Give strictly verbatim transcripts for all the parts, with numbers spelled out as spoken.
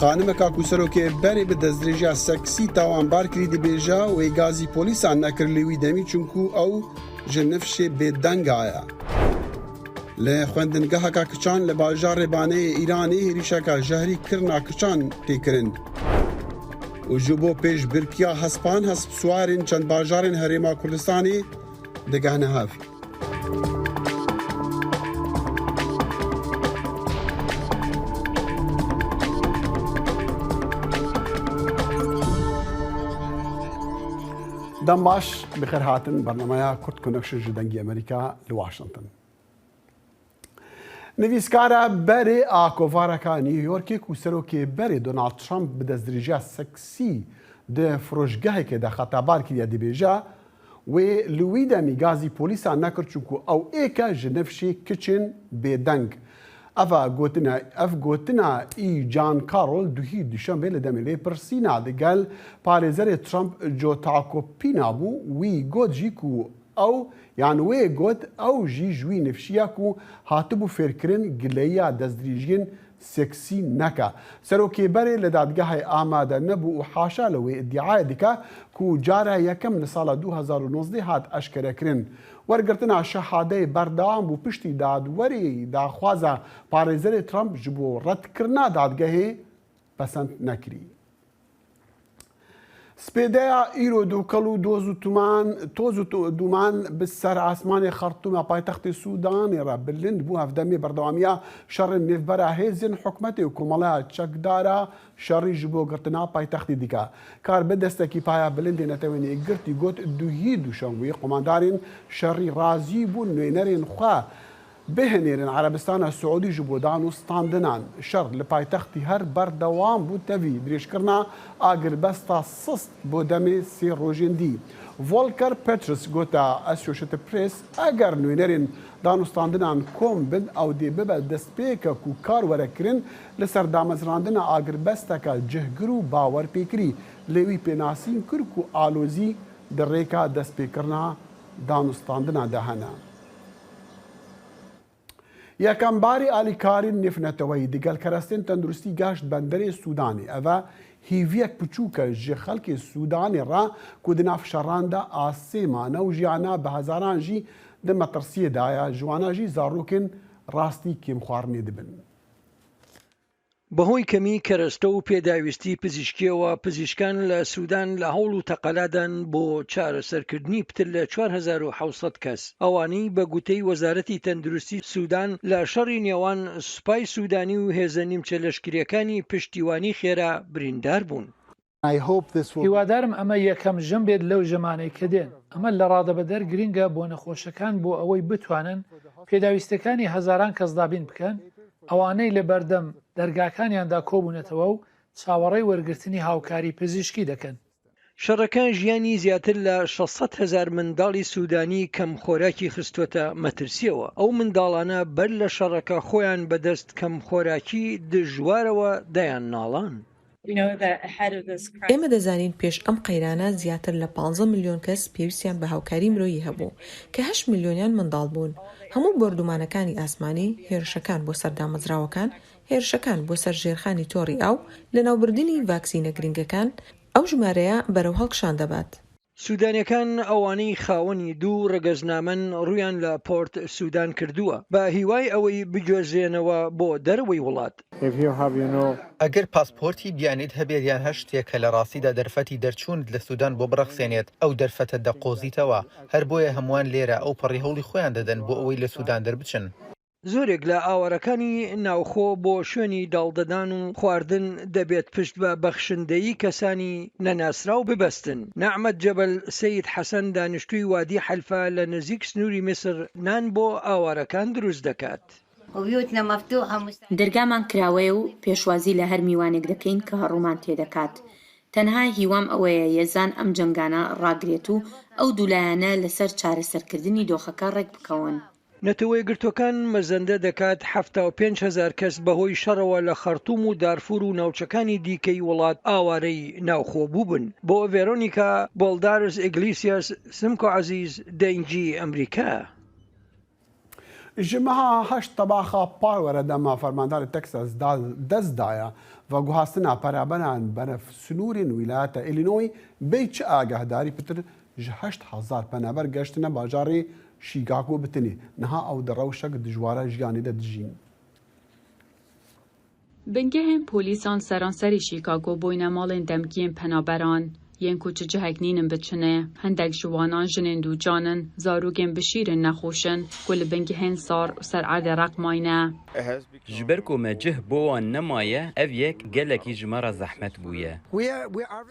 Xanimeka ku serokê berê bi destdirêjiya seksî tawanbar kirî dibêje, wê gazî polîsan nekir li wî demî, çunku ew ji nifşê bêdeng a ye. Li xwendingeheka kiçan li bajarê Baneyê Îranê hêrîşeka jehrî kirina kiçan tê kirin. Û ji bo pêşbirkiya hespan, hespswarên çend bajarên Herêma Kurdistanê digehne hev. Dem baş, bi xêr hatin bernameya Kurd Connection ji Dengê Amerîka li Washington. Nivîskara berê a kovareka New Yorkê ku serokê berê Donald Trump bi destdirêjiya seksî di firoşgehekê de xetabar kiriye dibêje, wê li wî demî gazî polîsan nekir, çunku ew êk e ji nifşê kiçên bêdeng. Eva gotina, ev gotina î John Carroll duhî duşembê li demê lêpirsîna digel parêzerê Trump Joe Tacopina bû. Wî got jî ku ew, yan wê got, ew jî ji wî nifşiya ku hatibû fêrkirin gileyiya destdirêjiyên seksî neke. Serokê berê li dadgehê amade nebû û haşa li wê îdiayê dike ku cara yekem li sala du hezar û nozdeh hat eşkerekirin. Wergirtina şehadeyê berdewam bû piştî dadwerê daxwaza parêzerê Trump ji bo redkirina dadgehê pesend nekirî. Spêdeya îro dûkel û doz û tuman, toz û tu-, duman bi ser asmanê Xartûma paytextê Sûdanê re bilind bû. Hevdemê berdewamiya şerên nêvbera hêzên hikûmetê û komeleya çekdara şerî ji bo girtina paytextê dike. Kar bi destekî paya bilindê Netewên Yekgirtî got, duhî duşembeyê qomandarên şerî razî bûn nûnerên xwe bihênêrin Erebistana Siûdî ji bo dan û standinan. Şer li paytextî her berdewam bû, tevî dirêjkirina agirbesta sist bo demê sê rojên dî. Volker Peters gote Associated Press, eger nûnerên dan û standinan kom bin, ew dê bibe destpêke ku kar were kirin li ser damezrandina agirbesteke cihgir û bawerpêkirî, lê wî pênasîn kir ku alozî di rêka destpêkirina dan û standinan de hene. Yekem barî alîkarî nêvneteweyî digel kerestên tenduristî gaşt benderê Sûdanê. Ev e hîviyek piçûk e ji xelkê Sûdanê re ku di nav şeran de asê mane û jiyana bi hezaran jî di metirsiyê de ye. Ji wana jî zarokên rastî kêmxwarinê dibin. بەهۆی کەمی کەرەستە و پێداویستی پزیشکیەوە، پزیشکان لە سوودان لە هەوڵ و تەقەلادان بۆ چارەسەرکردنی پتر لە چوار هەزار و حەوت سەد کەس، ئەوانەی بە گوتەی وەزارەتی تەندروستی سوودان لە شەڕی نێوان سوپای سوودانی و هێزە نیمچە لەشکریەکانی پشتیوانی خێرا بریندار بوون. I hope this will هیوادارم ئەمە یەکەم ژەم بێت لەو ژەمانەی کە دێن. ئەمە لە ڕادەبەدەر گرنگە بۆ نەخۆشەکان، بۆ ئەوەی بتوانن پێداویستیەکانی هەزاران کەس دابین بکەن، ئەوانەی لە بەردەم دەرگاکانیاندا کۆبوونەتەوە و چاوەڕێی وەرگرتنی هاوکاری پزیشکی دەکەن. شەڕەکە ژیانی زیاتر لە شەش سەد هەزار منداڵی سوودانی کەم خۆراکی خستووەتە مەترسیەوە. ئەو منداڵانە بەر لە شەڕەکە خۆیان بەدەست کەم خۆراکی دژوارەوە دەیان ناڵان. We know that ahead of this crisis, ئێمە دەزانین پێش ئەم قەیرانە زیاتر لە پانزدە ملیۆن کەس پێویستیان بە هاوکاری مرۆیی هەبوو، کە هەشت ملیۆنیان منداڵ بوون. هەموو بۆردومانەکانی ئاسمانی، هێرشەکان بۆ سەر دامەزراوەکان، هێرشەکان بۆ سەر ژێرخانی تۆڕی ئاو، لەناوبردنی ڤاکسینە گرنگەکان، ئەو ژمارەیە بەرەو هەڵکشان دەبات. سوودانیەکان ئەوانەی خاوەنی دوو ڕەگەزنامەن ڕوویان لە پۆرت سوودان کردووە، بە هیوای ئەوەی بگوێزرێنەوە بۆ دەرەوەی وڵات. If you have, you know, ئەگەر پاسپۆرتی بیانیت هەبێت یان هەر شتێک کە لە ڕاستیدا دەرفەتی دەرچوونت لە سوودان بۆ بڕەخسێنێت، ئەو دەرفەتە دەقۆزیتەوە. هەر بۆیە هەمووان لێرە ئەو پەڕی هەوڵی خۆیان دەدەن بۆ ئەوەی لە سوودان دەربچن. زۆرێک لە ئاوارەکانی ناوخۆ بۆ شوێنی داڵدەدان و خواردن دەبێت پشت بە بەخشندەیی کەسانی نەناسراو ببەستن. نەعمەت جەبەل، سەید حەسەن، دانیشتووی وادی حەلفا لە نزیک سنووری میسر، نان بۆ ئاوارەکان دروست دەکات. وبيوتنا مفتوحة مستعدة. دەرگامان کراوەیە و پێشوازی لە هەر میوانێک دەکەین کە هەڕوومان تێدەکات. تەنها هیوام ئەوەیە یەزان ئەم جەنگانە ڕاگرێت و ئەو دوو لایەنە لەسەر چارەسەرکردنی دۆخەکە ڕێک بکەون. نەتەوە یەکگرتووەکان مەزەندە دەکات حەفتا و پێنج هەزار کەس بەهۆی شەڕەوە لە خەرتوم و دارفور و ناوچەکانی دیکەی وڵات ئاوارەی ناوخۆ بووبن. بۆ ڤێرۆنیکا بۆلدارز ئیگلیسیاس، سمکۆ عەزیز، دەنگی ئەمریکا. Ji meha heşt tebaxa par were dema fermandarê Texas da dest daye veguhastina penaberan beref sinûrên wîlayeta Illinois bê çi agahdarî pitir ji heşt hezar penaber geştine bajarê Chicago bitinê. Niha ew di rewşek dijwara jiyanê de dijîn. Bingehên polîsan seranserî Chicago bûyne malên demkiyên penaberan, yên ku çi cihek nînin biçine. Hindek ji wanan jinên dûcan in, zarokên bi şîr in nexweş in, ku li bingehên sar û ser erdê req mayne. Ji ber ku me cih bo wan nemaye, ev yek gelekî ji me re zehmet bûye.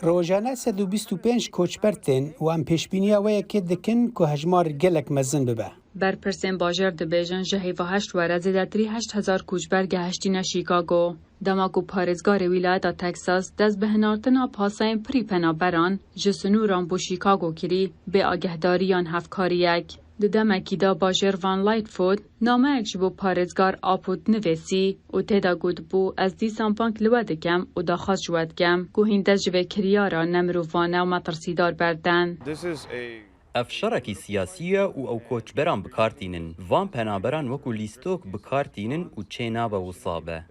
Rojane sed û bîst û pênc koçber tên û em pêşbîniya wê yekê dikin ku hejmar gelek mezin bibe. Berpirsên bajêr dibêjin, ji heyva heşt were zêdetirî heşt hezar koçber gehiştîne Chicago. Dema ku parêzgarê wîlayeta Texas dest bi hinartina pasayên pirî penaberan ji sinûran bo Chicago kirî, bê agehdariyan hevkariyek. Di demekî de bajêr Van Lightfoot nameyek ji bo parêzgar Aput nivêsî û tê de gotibû, ez dîsan bang li we dikem û daxwaz ji we dikem ku hîn dest ji vê kiryara nemirovane û metirsîdar berden. Ev şerekî siyasî ye û ew koçberan bi kar tînin. Van penaberan wekû lîstok bi kar tînin û çê nabe wisa be.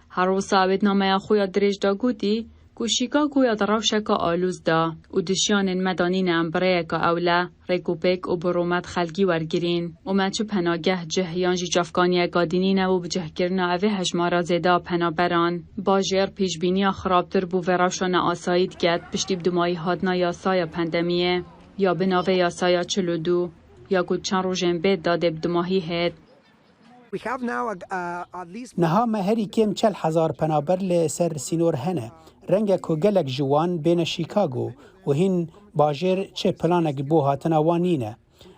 Her wisa wê di nameya xwe ya dirêj de gotî ku Chicago ya di rewşeke alûz de û di jiyanên me de nîne em bi rêyeke ewle, rêkopêk û bi rûmet xelkî wergirîn û me çi penageh, cih yan jî çavkaniyeka dî nîne bo bicihkirina evê hejmara zêde a penaberan. Bajêr pêşbîniya xirabtir bo vê rewşa neasayî dike, piştî bi dumahî hatina yasaya pandemiyê. Ya bi navê yasaya çil û du, ya ku çend rojên bêd de dê bi dumahî hêt. Niha me herî kêm çel hezar penaber li ser sînor hene. Renge ku gelek ji wan bêne Chicago û hîn bajêr çi planek bo hatina wan nîne.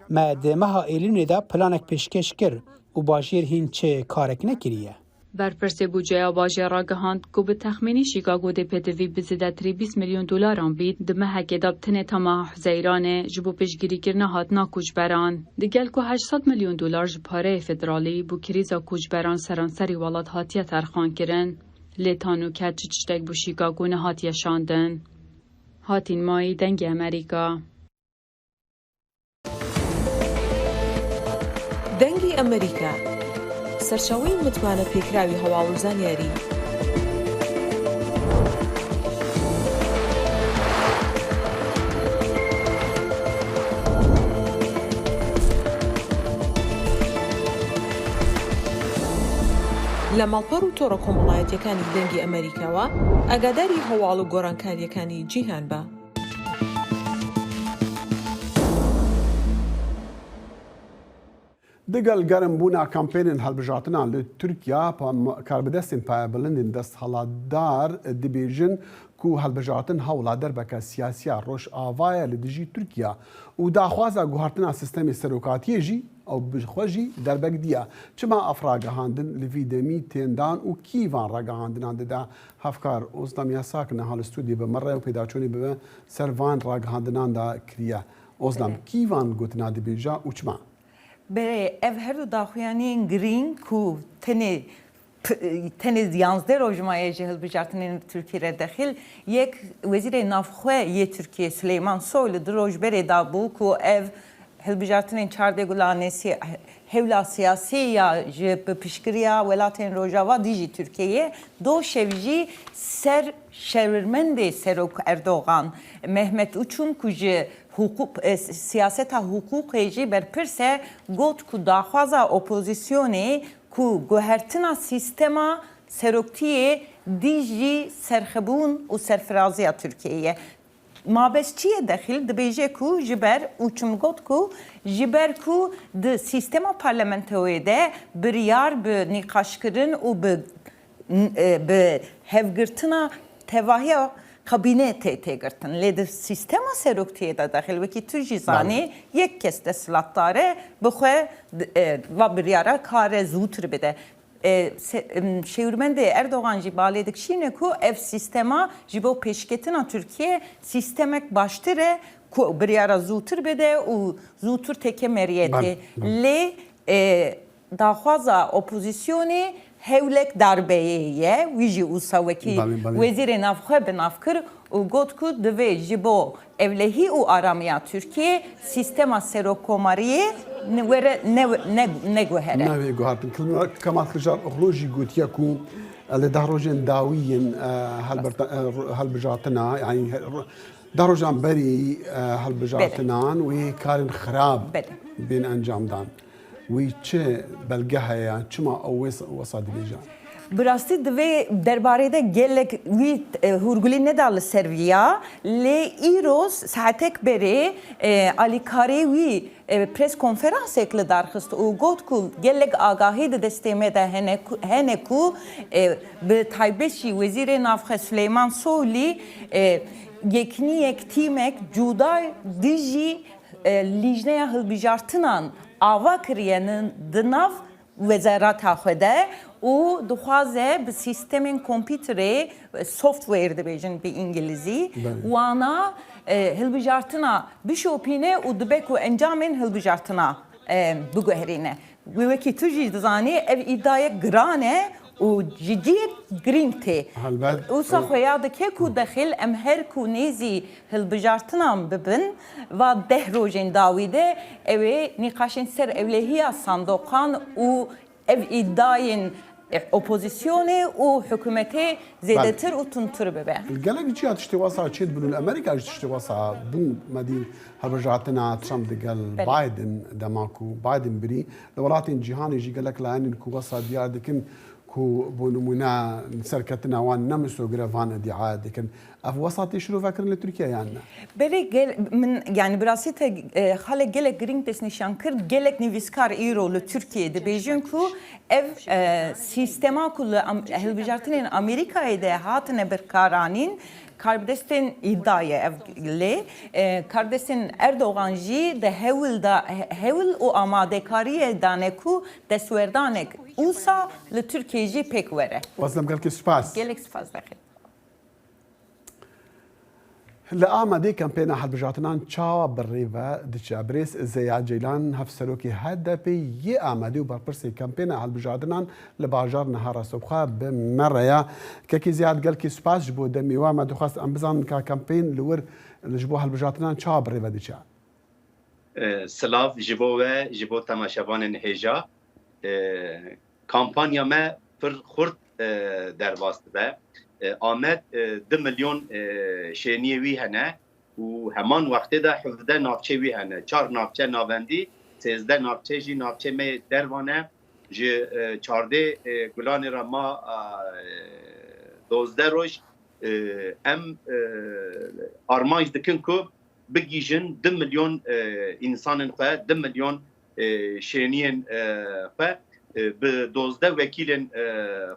Me di meha Êlûnê de planek pêşkêş kir û bajêr hîn çi karek nekiriye. Berpirsê budceya bajêr ragihand ku bi texmînî Chicago dê pêdivî bi zêdetirî bîst milyon dolaran bît, di mehekê de bi tenê temaha Huzeyranê ji bo pêşgirîkirina hatina koçberan. Digel ku heşt sed milyon dolar ji pareyê federalî bo krîza koçberan seranserî welat hatiye terxankirin, lê ta nûke çi tiştek bo Chicago nehatiye şandin. Hatîn Mayî, Dengê Amerîka. Dengê Amerîka, serçaweyê mitmane pêkiraوی هەواڵ و زانیاری. لە ماڵپەڕ و تۆڕە کۆمەڵایەتییەکانی دەنگی ئەمەریکاوە ئاگاداری هەواڵ و گۆڕانکارییەکانی جیهان بە. Digel germbûna kampênên hilbijartinan li Tirkiye, pa-, karbidestên payebilindên desthilatdar dibêjin ku hilbijartin hewla derbeke siyasî ya Rojava ye li dijî Tirkiye û daxwaza guhertina sîstemê serokatiyê jî ew bi xwe jî derbek dî ye. Çima ev ragihandin li vî demî tên dan û kî van ragihandinan dide? Hevkar Ozlem Yasak niha li stûdyê bi me re û pêdaçûnê bi me ser van ragihandinan de kiriye. Ozlem, Belê. Kî van gotina dibêje û çima? Belê, ev her du daxuyaniyên girîng ku tenê p-, tenê yanzdeh roj maye ji hilbijartinên Tirkiyê re dexil, yek Wezîrê Navxwe yê Tirkiyê Sileyman Soylu di rojberê de bû ku ev hilbijartinên çardeh Gulanê si-, hewla siyasî ya ji bi piştgiriya welatên Rojava dijî Tirkiyeyê, do şev jî ser şewirmendê Serok Erdogan, Mehmet Uçum ku ji hiqûq, e, siyaseta hiqûqê jî berpirs e, got ku daxwaza opozîsyonê ku guhertina sîstema seroktiyê dijî serxwebûn û serfiraziya Tirkiyeyê ye. Ma bes çi ye dexil? Dibêje ku ji ber, Uçum got ku ji ber ku di sîstema parlamentoyê de biryar bi nîqaşkirin û bi, e, bi hevgirtina tevahiya kabîne tê têgirtin. Lê di sîstema seroktiyê de dexil, wekî tu jî zanî, Belê. Yek kes desthilatdar e, bi xwe, e, va biryara kare zûtir bide. E, se-, em, şêwirmendê Erdogan jî balê dikişîne ku ev sîstema ji bo pêşketina Tirkiye sîstemek baştir e, ku biryara zûtir bide û zûtir têke meriyetê. Belê, belê. Lê, e, daxwaza opozîsyonê hewlek darbeyê ye, wî jî wisa wekî Belê, belê. Wezîrê Navxwe bi nav kir û got ku divê ji bo ewlehî û aramiya Tirkiyê sîstema serokkomariyê Ne were ne ne neguhere. Navê guhartin. Kemal Kiliçdaroglu jî gotiye ku li deh rojên dawî yên e, helbirta- e, ro- hilbijartina, yanî he- ro- deh rojan berî e, hilbijartinan wê karên xirab Belê. Bên encamdan. Wî çi belge heye? Çima ew wê wesa dibêje? Bi rastî di vê derbarê de gelek wî e, hûrgulî neda li ser viya, lê îro saetek berê e, alîkarê wî e, pres konferansek li dar xist û got ku gelek agahî di destê me de hene ku, hene ku e, bi taybet jî Wezîrê Navxwe Suleyman Soylî e, yekniyek, tîmek cuda dijî e, lîjneya hilbijartinan ava kiriye di nav wezareta xwe de û dixwaze bi sîstemên kompîterê, software dibêjin bi îngilîzî, Belê. wana e, hilbijartina bişopîne û dibe ku encamên hilbijartina e, biguherîne. Wê wekî tu jî dizanî ev îdayek giran e û ji cihek girîng tê. Helbet. Wisa xwe ya dike ku dexil em her ku nêzî hilbijartinan bibin, va deh rojên dawî de ew ê nîqaşên ser ewlehiya sandoqan û ev îdayên e, opozîsyonê û hikûmetê zêdetir û tundtir bibe. Li gelek ciya tiştê wesa çêdibin û li Amerîka jî tiştê wesa bû. Me dî hilbijartina Trump digel Belê. Biden, dema ku Biden birî, li welatên cîhanê jî gelek layenên ku wesa diyar dikin ku bo nimûne serketina wan ne misogir e, van îdîa dikin. Ev wesa tê şirovekirin li Tirkiye yan ne? Belê gel, min yani bi rastî te e, xalek gelek girîng destnîşan kir. Gelek nivîskar îro li Tirkiyê dibêjin ku ev e, sîstema ku li am, hilbijartinên Amerîkayê de hatine birkaranîn, karbidestên îda ye ev lê e, karbidestên Erdogan jî di hewl da he- hewl û amadekariyê dane ku destwerdanek wisa li Tirkiyê jî pêk were. Wazlem gelkî spas. Gelek spas dixim. Li Amedê kampêna hilbijartinan çawa bi rê ve diçe? Birêz Zeya Ceylan, hevserokê H D P yê Amedê û berpirsê kampêna hilbijartinan li bajar niha rastewxwe bi me re ya. Kekê Zeya, gelkî spas ji bo demê we. Me dixwest em bizanin ka kampên li wir ji bo hilbijartinan çawa bi rê ve diçe? Silav ji bo we, ji bo temaşevanên hêja. Kampanya me pir xurt derbas dibe. Amed du milyon şêniyê wî hene û heman wextê de hevdeh navçe wî hene. Çar navçe navendî, sêzdeh navçe jî navçe me yê derva ne. Ji çardê gulanê re ma dozdeh roj em armanc dikin ku bigihîjin du milyon e, însanên xwe, du milyon e, şêniyên e, xwe e, bi dozdeh wekîlên e,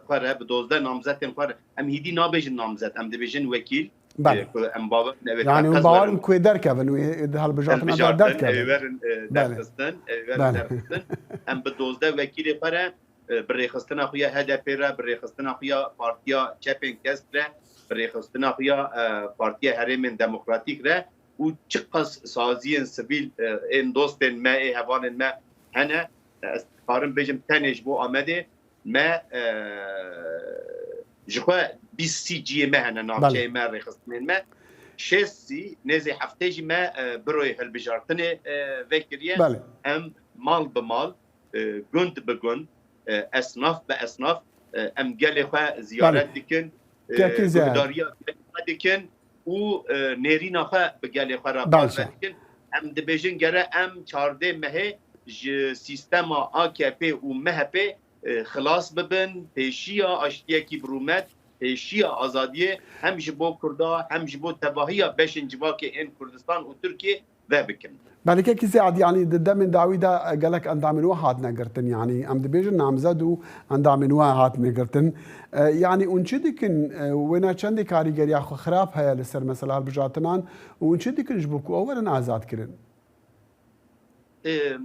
xwe re, bi dozdeh namzetên xwe re, em hîdî nabêjin namzet, em dibêjin wekîl. Belê. E, ku em bawer ne wê Yani hûn bawer in ku ê derkevin, wê di hilbijartina de derkevin. Ê werin e, derxistin, ê werin derxistin. Em bi dozdeh wekîlê xwe re e, bi rêxistina xwe ya H D P re, bi rêxistina xwe ya Partiya Çepên Kesk re, bi rêxistina xwe ya e, Partiya Herêmên Demokratîk re û çiqas saziyên sivîl e, ên dostên me, ê hevalên me hene, e, ez dikarim bêjim tenê ji bo Amedê me e, ji xwe bîst sî ciyê me hene, navçeyê me, rêxistinên me. Şêst sî, nêzê heftê jî me e, biroyê hilbijartinê e, vekiriye. Belê. Em mal bi mal e, gund bi gund, e, esnaf bi esnaf, e, em gelê xwe ziyaret dikin, e, guhdariya gelê xwe dikin û e, nêrîna xwe bi gelê xwe re parve dikin. Em dibêjin gere em çardê mehê ji sîstema A K P û M H P e, xilas bibin, pêşiya aştiyekî bi rûmet, pêşiya azadiyê hem ji bo Kurda hem ji bo tevahiya beşên civakê ên Kurdistan û Tirkiyê vebikin. Belê kekî Zead, yanî di demên dawî de gelek endamên we hatine girtin, yanî em dibêjin namzed û endamên we hatine girtin. E, yanî hûn çi dikin, e, wêna çendê karîgeriya xwe xirab heye li ser mesela hilbijartinan û hûn çi dikin ji bo ku ew werin azad kirin? E, e,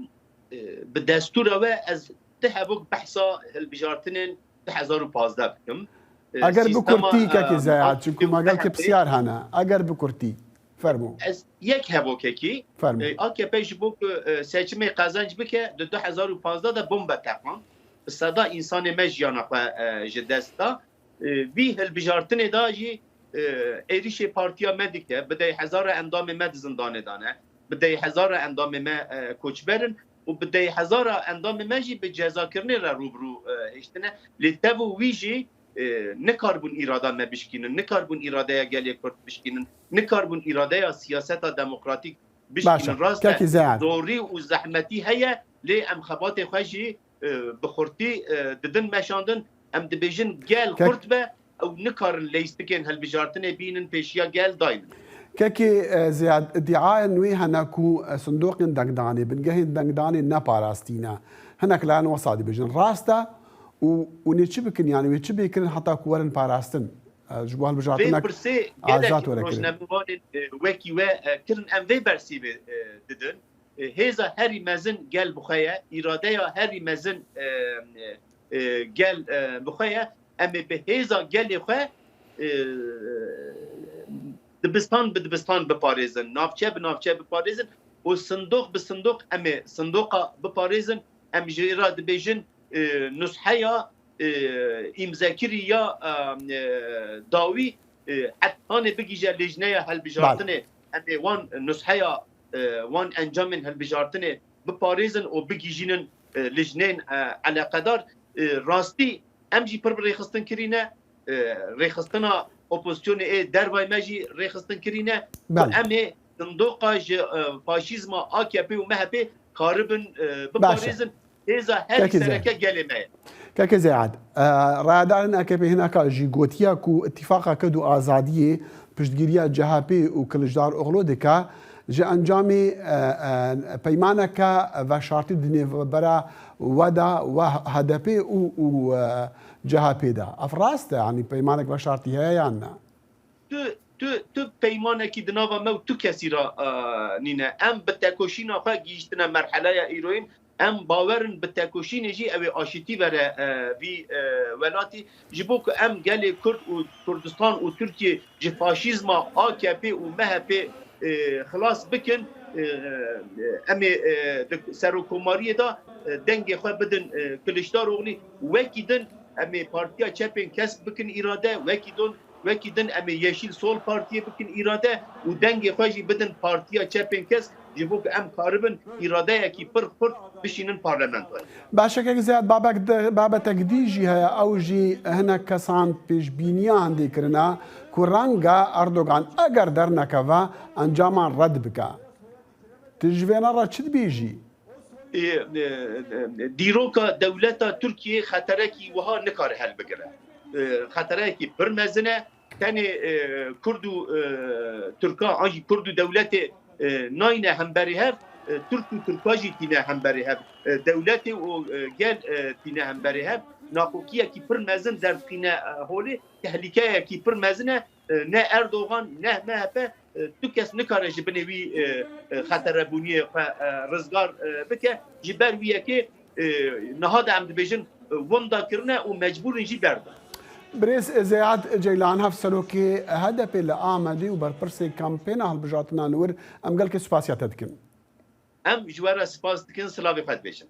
bi destûra we ez ti hevok behsa hilbijartinên du hezar û pazdeh bikim. E, Eger bi sîstema, kurtî e, kekî Zeya, a-, çunku me gelkî pisyar hene. Eger bi kurtî. Fermo. Ez yek hevokekî, Fermo. e, A K P ji bo ku, e, seçimê qezenc bike, di du hezar û pazdeh de bombe teqand. Bi seda însanê me jiyana xwe, e, ji dest da. E, vî hilbijartinê de jî, e, êrîşê partiya me dike, bi dey hezara endamê me di zindanê de ne, bi dey hezara endamê me, e, koçber in. û bi deh hezara endamê me jî bi cezakirinê re rû bi rû, e, hiştine. Lê tev û wî jî, e, nikaribûn îrada me bişkînin, nikaribûn îradeya gelê Kurd bişkînin, nikaribûn îradeya siyaseta demokratîk bişkînin. Rast e, kekî Zeyan, zorî û zehmetî heye, lê em xebatê xwe jî, e, bi xurtî, e, didin meşandin. Em dibêjin gel Kek- xurt be, ew nikarin leyîstikên hilbijartinê bînin pêşiya gel daynin. Kekî, e, Ziyad, îdiayên wî hene ku, e, sindoqên dengdanê, bingehên dengdanê neparastîne. Hinek layan wesa dibêjin. Rast e û, û nê çi bikin, yani wê çi bê kirin heta ku werin parastin? E, ji bo Vê hilbijartinek pirsê azad gelek were kirin. Rojnamevanên, e, wekî we, e, kirin, em vê bersîvê, e, didin. E, hêza herî mezin gel bi xwe ye, îradeya herî mezin, e, e, e, gel, e, bi xwe ye. Em ê bi hêza gelê xwe, e, dibistan bi dibistan biparêzin, navçe bi navçe biparêzin û sindoq bi sindoq em ê sindoqa biparêzin. Em jê re dibêjin, e, nusheya, e, îmzekirî ya, e, e, dawî, e, hetanê bigihîje lêjneya hilbijartinê, em ê wan nusheya, e, wan encamên hilbijartinê biparêzin û bigihîjînin, e, lijnên, e, eleqedar. E, rastî em jî pir bi rêxistin kirîne, e, rêxistina opozisyonê ê dervayê me jî rêxistin kirîne ku Belê. em ê sindoqa ji, e, faşîzma A K P û M H P karibin, e, Baş e. biparêzin. Hêza herî Kekî Zehra. sereke gelê me ye. Kekê Zeyad, e, rayedarên A K P hineka jî gotiye ku îtîfaqa ked û azadiyê piştgiriya C H P û Kiliçdaroglu dike, ji encamê, e, e, peymaneke veşartî di nêvbera we de we H D P û, û, e, C H P de. Ev rast e, yanî peymanek veşartî heye yan ne? Tu, tu, tu peymanekî di nava me û tu kesî re, e, nîne. Em bi tekoşîna xwe gihîştine merheleya îroyîn. Em bawer in bi tekoşînê jî ew ê aşîtî vere, e, vî, e, welatî. Ji bo ku em gelê Kurd û Kurdistan û Tirkiye ji faşîzma A K P û M H P, e, xilas bikin, e, e, em ê, e, di serokkomariyê de, e, dengê xwe bidin, e, Kiliçdaroglu. Wekî din em ê Partiya Çepên Kesk bikin îrade, wekî din, wekî din em ê Yeşil Sol Partiyê bikin îrade û dengê xwe jî bidin Partiya Çepên Kesk, ji bo ku em karibin îradeyekî pir xurt bişînin parlamentoyê. Baş e, kek Ziyad, babek di-, babetek dî jî heye, ew jî hinek kesan pêşbîniya hindê kirine ku renge Erdogan eger dernekeve, encaman red bike. Tu ji vêna re çi dibêjî? E, e, e, dîroka dewleta Tirkiyê xeterekî wiha nikare helbigire. E, xeterekî pir mezin e. Tenê, e, Kurd û, e, Tirka an jî Kurd û dewletê, e, nayne hemberî hev, e, Tirk û Tirka jî tîne hemberî hev. E, dewletê û, e, gel, e, tîne hemberî hev. Naqokiyekî pir mezin derdixîne, e, holê. Tehlîkeyekî pir mezin e. E, ne Erdogan, ne M H P, e, tu kes nikare ji binê wî, e, e, xeterebûniyê xwe, e, rizgar, e, bike. Ji ber wî yekê, e, niha de em dibêjin, e, winda kirine û mecbûr in jî berdin. Birêz Zeyad Ceylan, hevserokê H D P li Amedê û berpirsê kampêna hilbijartina Nûr, em gelkê spasiya te dikin. Em ji we re spas dikin, silavê xwe dibêjin.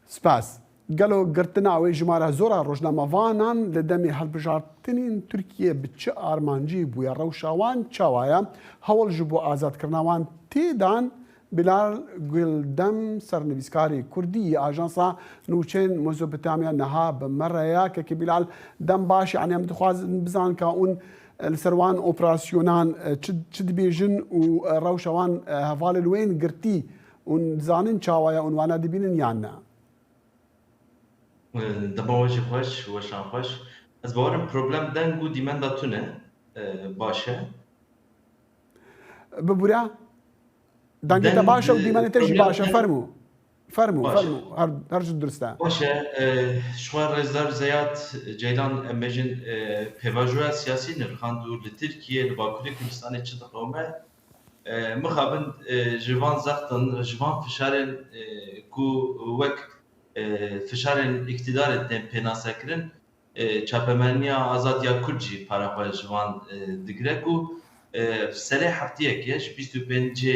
Spas. Gelo girtina wê jimara zora rojnamevanan li demê hilbijartinên Tirkiye bi çi armancî bûye? Rewşa wan çawa ye? Hewl ji bo azadkirina wan tê dan? Bilal Guldem, sernivîskarê kurdî yê Ajansa Nûçeyên Mezopotamya niha bi me re ye. Kekê Bilal, dem baş, yanî em dixwazin bizanin ka hûn, e, li ser wan operasyonan, e, çi, çi dibêjin û, e, rewşa wan, e, hevalên wê yên girtî hûn dizanin çawa ye, hûn wana dibînin yan ne? Dema we jî xweş, weşan xweş. Ez bawerim problem deng û dîmenda tune, e, baş e. Bibûre. Dengê te Deng, baş e û e, dîmenê te jî problem baş e. deng Fermû. Fermû, Baş. fermû. Her, her ji durist e. Baş e. E, ji xwe rêzdar Zeyad Ceylan, em bêjin, e, pêvajoya siyasî nirxand û li Tirkiye, li Bakurê Kurdistanê çi diqewime. E, mixabin, e, ji van zextin, ji van fişarên, e, ku wek, e, fişarên îktidarê tên pênasekirin, e, çapemeniya azad ya Kurd jî para xwe ji van, e, digire ku, e, serê heftiyekê ji bîst û pêncê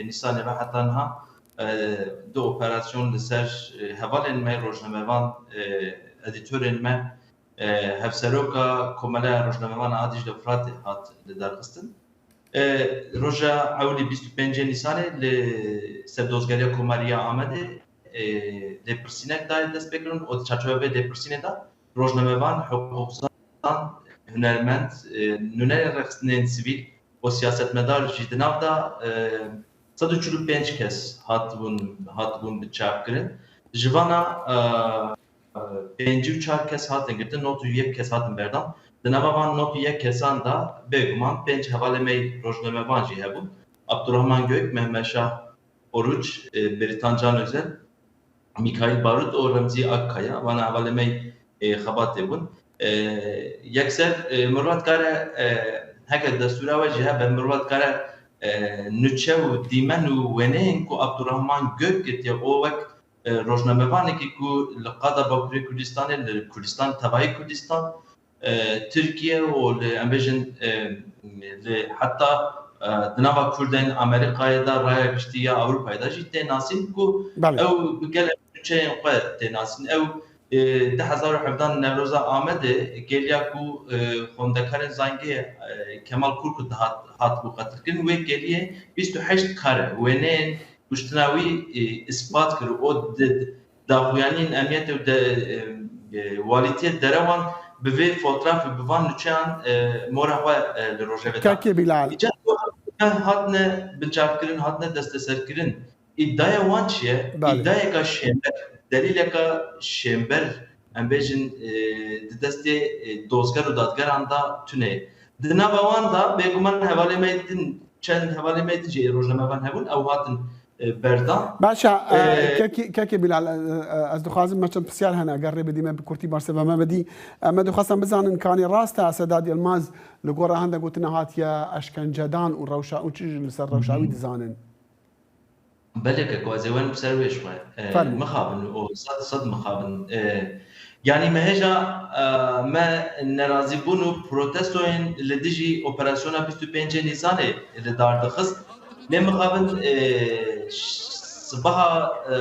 Nîsanê ve heta niha, e, du operasyon li ser, e, hevalên me rojnamevan, e, edîtorên me, e, hevseroka Komeleya Rojnamevan a Dîcle Firatê hat lidarxistin. E, roja ewlî bîst û pêncê Nîsanê li ser dozgeriya Komariya Amedê, e, lêpirsînek daye destpêkirin û di çarçoveya vê lêpirsînê de rojnamevan, hiqûqzan, hunermend, e, nûnerên rêxistinên sivîl û siyasetmedar jî di nav de, e, sed û çil û pênc kes hatibûn, hatibûn binçavkirin. Ji vana, e, pêncî û çar kes hatin girtin, nod û yek kes hatin berdan. Di nava van nod û yek kesan de bêguman pênc hevalê me yî rojnamevan jî hebûn. Abdurrahman Gök, Mehmet Şah Oruç, e, Bêrîtan Can Özel, Mîkaîl Barut û Remzî Akkaya, vana hevalê me yî, e, xebatê bûn. E, yekser, e, mirov dikare, e, heke destûra we jî hebe, mirov dikare, e, nûçe û dîmen û wêneyên ku Abdurrahman Gök girtiye û wek e, rojnamevanekî ku li qada Bakurê Kurdistanê, li Kurdistan, tevayî Kurdistan, e, Tirkiye û li, em bêjin, e, li heta, e, di nava Kurdên Amerîkayê de, raya giştî ya Ewropayê de jî tê nasîn ku Belê. ew bi gelek nûçeyên xwe tê nasîn. Ew, e, du hezar û hevdeh Newroza Amedê gêliya ku, e, xwendekarên zangiyê, e, Kemal Kurkut dihat, hatibû qetilkirin. Wê gêliyê bîst û heşt kare wêneyên kuştina wî, e, îspat kir û di daxuyaniyên emniyetê û de, e, e, walîtiyê derewan bi vê fotrafê, bi van nûçeyan, e, mora xwe, e, li rojevê da. Kekê Bilal. Îcar ku hatine binçavkirin, hatine desteserkirin. Îdaya wan çi ye? Belê. Îdayeka şênber, delîleka şênber, em bêjin, e, di destê, e, dozger û dadgeran de tune ye. Di nava wan de bêguman hevalê me din, çend hevalê me din jî ê rojnamevan hebûn, ew hatin e, berdan. Baş e, e, e, kekî, kekî Bilal, e, e, ez dixwazim me çend pisyar hene, eger rê bidî me bi kurtî bersiva me bidî. E, me dixwestin bizanin, kanî rast e, Sedat Yilmaz li gora hende gotina hatiye eşkencedan û rewşa, û çi li ser rewşa wî dizanin? Belê keko, ez ê werim ser wê ji xwe. E, Fermo. Mixabin û sed, sed mixabin. E, Yanî me hêja, e, me nerazîbûn û protestoyên li dijî operasyona bîst û pêncê Nîsanê li dar dixist. Lê mixabin, e, ş-, sibeha, e,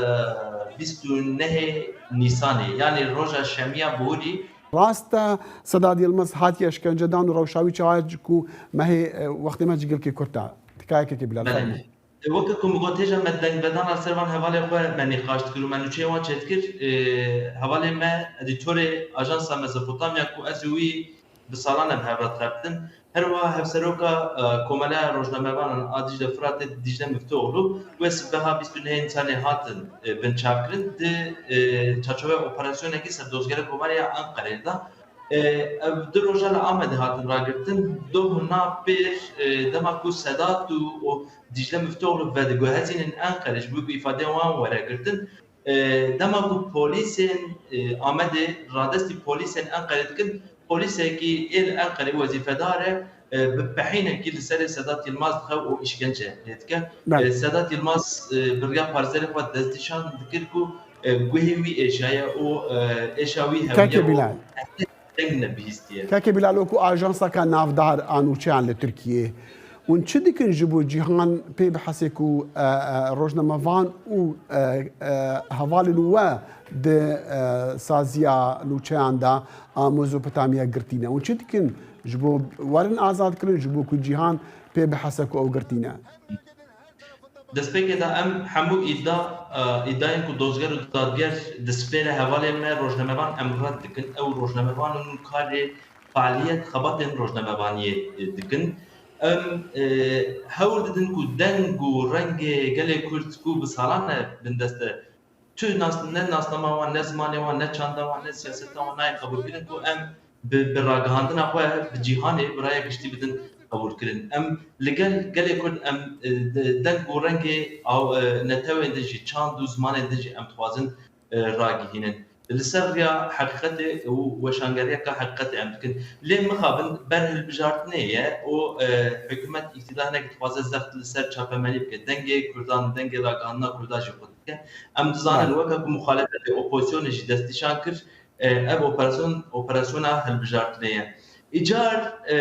bîst û nehê Nîsanê, yanî roja şemiya borî. Rast e, Sedat Yilmaz hatiye eşkencedan û rewşa wî çawa ye ku me hê, e, wextê me ji gilkê kurt e. Tikayekekê Bilal, Belê. Fermo. Weke ku min got, hêja me dengvedana li ser van hevalên xwe me nîqaş dikir û me nûçeyên wan çêdikir. E, hevalê me, edîtorê Ajansa Mezopotamya ku ez û wî bi salan e bi hev re dixebtin, her wiha hevseroka, e, Komeleya Rojnamevanan a Dîcle Firatê Dîcle Miftîoglu, wê sibeha bîst û nehê Nîsanê hatin, e, binçavkirin di, e, çarçoveya operasyonekî ser dozgera Komariya Enqereyê de. E, ev du roja li Amedê hatin ragirtin. Doh û nav pêr, e, dema ku Sedat û, û Dîcle Miftîoglu vediguhezînin Enqerê ji bo ku îfadeyên wan were girtin, e, dema ku polîsên, e, Amedê radestî polîsên Enqerê dikin, polîsekî ê li Enqerê wezîfedar e, e, bi pehînekî li serê Sedat Yilmaz dixe û îşkence lê dike. Belê. E, Sedat Yilmaz, e, bi riya parêzerê xwe destnîşan dikir ku, e, guhê wî êşaye û, e, êşa wî Kekê hewliye û Bilal. Deng nebihîstiye. Kekê Bilal, wekî ajanseke navdar a nûçeyan li Tirkiyê, hûn çi dikin ji bo cîhan pê bihese ku, e, e, rojnamevan û, e, e, hevalên we di, e, saziya nûçeyan de a Mezopotamya girtî ne? Hûn çi dikin ji bo werin azadkirin, ji bo ku cîhan pê bihese ku ew girtî ne? Destpêkê de em hemû îda, e, îdayên ku dozger û dadger dispêre hevalên me rojnamevan em red dikin. Ew rojnamevan in û karê faaliyet, xebatên rojnamevaniyê, e, dikin. Em, e, hewl didin ku deng û rengê gelê Kurd ku bi salan e bindest e, tu nas-, ne nasnama wan, ne zimanê wan, ne çanda wan, ne siyaseta wan nayê qebûlkirin ku em bi, bi ragihandina xwe bi cîhanê, bi raya giştî bidin qebûlkirin. Em li gel, gelê Kurd em, e, de-, deng û rengê aw, e, netewên din jî, çand û zimanên din jî em dixwazin, e, ragihînin. Li ser riya heqîqetê û weşangeriyeka heqîqetê em dikin. Lê mixabin ber hilbijartinê ye û, e, hikûmet, îktidar hinek dixwaze zext li ser çapemenî bike. Dengê Kurdan, dengê ragihandina Kurda jî xurt. Em dizanin, Belê. weke ku muxalefetê, opozisyonê jî destnîşan kir, e, ev operasyon, operasyona hilbijartinê ye. Îcar, e,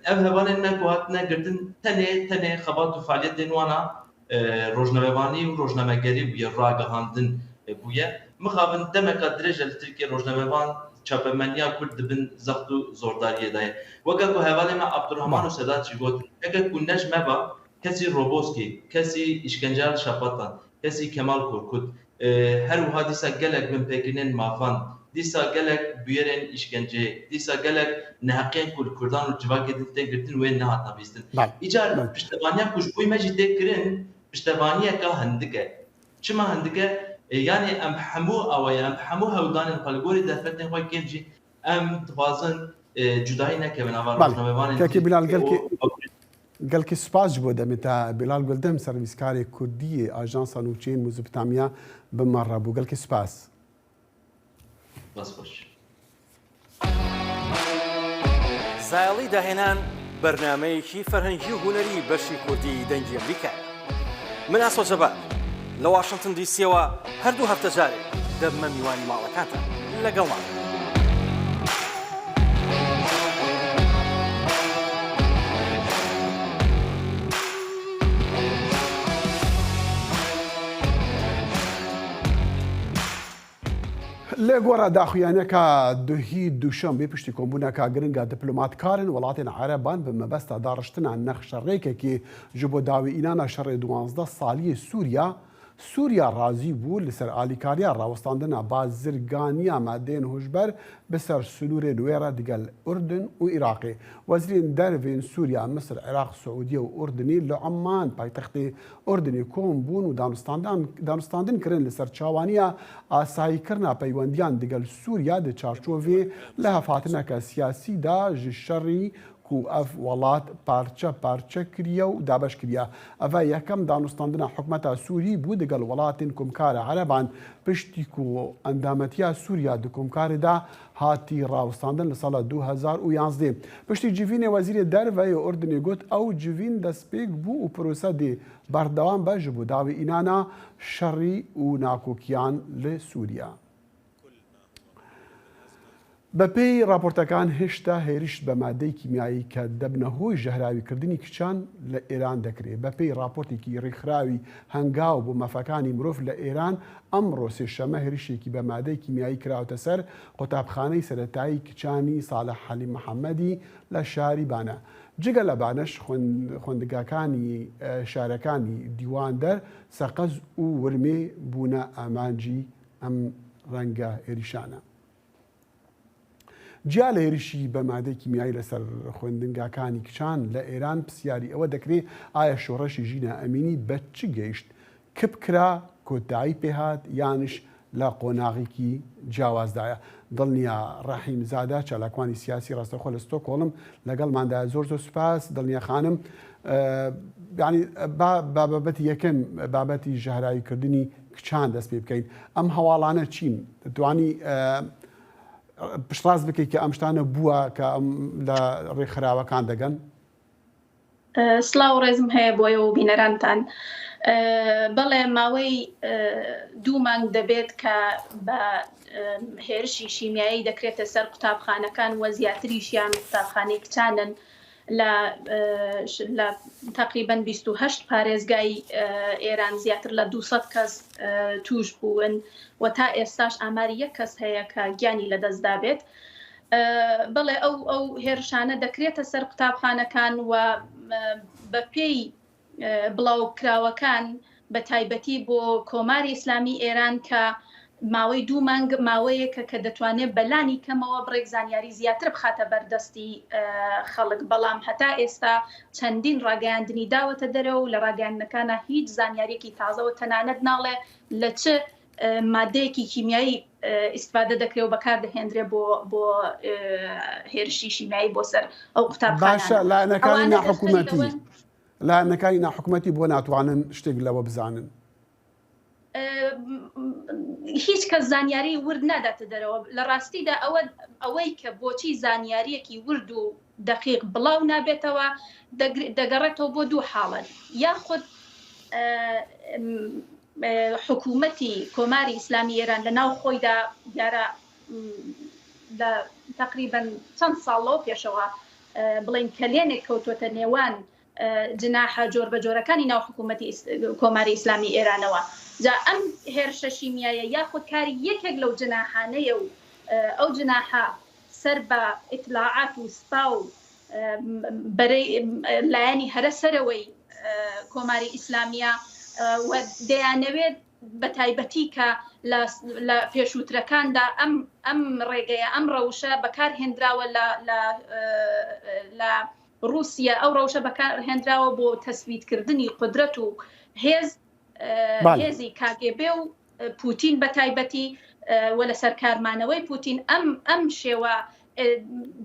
ev hevalên me ku hatine girtin, tenê, tenê xebat û faaliyetên wan a, e, rojnamevanî û rojnamegerî bûye, ragihandin, e, bûye. Mixabin demeka dirêj e li Tirkiyê rojnamevan, çapemeniya Kurd di bin zext û zordariyê de ye. Weke ku hevalê me Abdurrahman û Sedat jî got, heke ku ne ji me ba, kesî Roboskî, kesî îşkenceya li Şapatan, kesî Kemal Korkut, e, her wiha dîsa gelek binpêkirinên mafan, dîsa gelek bûyerên îşkenceyê, dîsa gelek neheqiyên ku li Kurdan û civakê din tên girtin wê nehatine bîstin. Bel, Îcar bel. Piştevaniya ku ji bo me jî tê kirin, piştevaniyeke hindik e. Çima hindik e? E, yanî em hemû awaya, em hemû hewldanên xwe li gorî derfetên xwe kêm jî em dixwazin, e, cudayî neke bi nava Belê. Rojnamevanên Kekê Bilal, gelkî, û gelkî spas ji bo demê te. Bilal Guldem, servîskarê Kurdî yê Ajansa Nûçeyên Mezopotamya bi me re bû. Gelkî spas. Bas xweş. زایەڵی داهێنان بەرنامەیەکی فەرهەنگی و هونەری بەشی کوردی دەنگی ئەمریکایە. من ئاسۆ جەبار لە واشنگتن دیسیەوە هەردوو هەفتە جارێک دەبمە میوانی ماڵەکانتان. لەگەڵمان. Li gora daxuyaniyeka duhî duşembê piştî kombûneka giring a diplomatkarên welatên Ereban bi mebesta dariştina nexşerêkekê ji bo dawî înana şerê duwazdeh salî yê Sûriya, Sûriya razî bû li ser alîkariya rawestandina bazirganiya madeyên hişber bi ser sinûrên wê re digel Urdun û Iraqê. Wezîrên dervên Sûriya, Misir, Iraq, Siûdiye û Urdunî li Umman, paytextê Urdunê kom bûn û danûstandan-, danûstandin kirin li ser çawaniya asayîkirina peywendiyan digel Sûriya di çarçovê lihevhatineke siyasî de ji şerî ku ev welat parçe parçe kiriye û dabeş kiriye. Ev e yekem danûstandina hikûmeta Sûrî bû digel welatên Komkara Ereban, piştî ku endametiya Sûriya di Komkarê de hatî rawestandin li sala du hezar û yanzdeh. Piştî civînê Wezîrê Derve yê Urdunê got, ew civîn destpêk bû û pirose dê berdewam be ji bo dawî înana şerî û nakokiyan li Sûriya. Bi pêy raportekan hêşta hêriş be madeyê kîmyayî ke debne hoy jehrawîkirdinî kiçan li Êran dekirê. Be pêy raportekî rêkxirawî Hengaw bo Mafekanî Mirov li Êran, emro sêşeme hêrişekî be madeyê kîmyayî kirawte ser qutabxaneyê seretayî kiçanî Salih Helîm Mihemedî li şarî Bane. Cigele Bane ji xwend-, xwendingakanî, e, şarekanî Dîwander, Seqez û Wirmê bûne amancî em renga hêrişan e. Ciya li hêrişî be madeyê kîmyayî li ser xwendingakanî kiçan li Êran, pisyarî ewe dekirê, aya şoreşê Jîna Emînî be çi gehişt? Kip kira, kotayî pê hat, yaniş li qonaxekî ciyawaz de ye? Dilniya Rehîmzade, çalakvanî siyasî rastexwe li Stockholm, legelman de ye. Zor zor spas, Dilniya xanim. E, yanî, ba-, ba-, babetî yekem, babetî jehrawîkirdinî kiçan dest pê bikeyn. Em hewalane çîn? Dwanî, e, piştrast bike ke em ji tane bûa ke em li rêkxirawekan degan? Silav û rêzim heye bo we û bînerantan. Belê, mawey du meng debêt ke be hêrişî şîmyayî dekrête ser qutabxanekan we ziyatiriş yan qutabxaneyê kiçan in. Li, li teqrîben bîst û heşt parêzgayî Êran ziyatir li du sed kes tûş bûn we ta êstaş amarî yek kes heye ke giyanî li dest dabêt. Belê, ew, ew hêrişane dekrête ser qutabxanekan we, bi pêy, e, bڵاوکراوەکان، بە تایبەتی بۆ کۆماری ئیسلامی ئێران کە ماوەی دوو مانگ ماوەیەکە کە دەتوانێت بە لانی کەمەوە بڕێک زانیاری زیاتر بخاتە بەردەستی، ئە، خەڵک. بەڵام هەتا ئێستا چەندین ڕاگەیاندنی داوەتە دەرەوە و لە ڕاگەیاندنەکانە هیچ زانیاریەکی تازەوە تەنانەت ناڵێ لە چ، ئە، مادەیەکی کیمیایی، ئە، ئیستفادە دەکرێت و بەکار دەهێنرێ بۆ، بۆ، ئە، هێرشی شیمیایی بۆ سەر ئەو قوتابخانانە. باشە، لایەنەکانی ئەوانە ناحکومەتی، دەستبەری لەوەن. لایەنەکانی ناحکومەتی بۆ ناتوانن شتێک لەوە بزانن؟ ئە، هیچ کەس زانیاری ورد ناداتە دەرەوە. لە ڕاستیدا ئەوە، ئەوەی کە بۆچی زانیاریەکی ورد و دەقیق بڵاو نابێتەوە، دەگر-، دەگەڕێتەوە بۆ دوو حاڵەت. یاخود، ئە، ئم، ئە، حکوومەتی کۆماری ئیسلامی ئێران لە ناو خۆیدا دیارە، ئم، لە تەقریبەن چەند ساڵ لەوە پێشەوە، ئە، بڵێن کەلێنێک کەوتوتە نێوان جناحە جۆربەجۆرەکانی ناو حکوومەتی کۆماری ئیسلامی ئێرانەوە. جا ئەم هێرشە شیمیایە یاخود کاری یەکێک لەو جناحانەیە و ئەو جناحە سەر بە ئیتلاعات و سپا و بەرەی لایەنی هەرە سەرەوەی کۆماری ئیسلامیە و دەیانەوێت بە تایبەتی کە لە پێشووترەکاندا ئەم ئەم ڕێگەیە، ئەم ڕەوشە بەکار هێنراوە لە لە لە رووسیا، ئەو ڕەوشە بەکار هێنراوە بۆ تەسویتکردنی قدرەت و هێز هێزی کاگێبێ و پوتین بە تایبەتی و لە سەرکارمانەوەی پوتین ئەم ئەم شێوە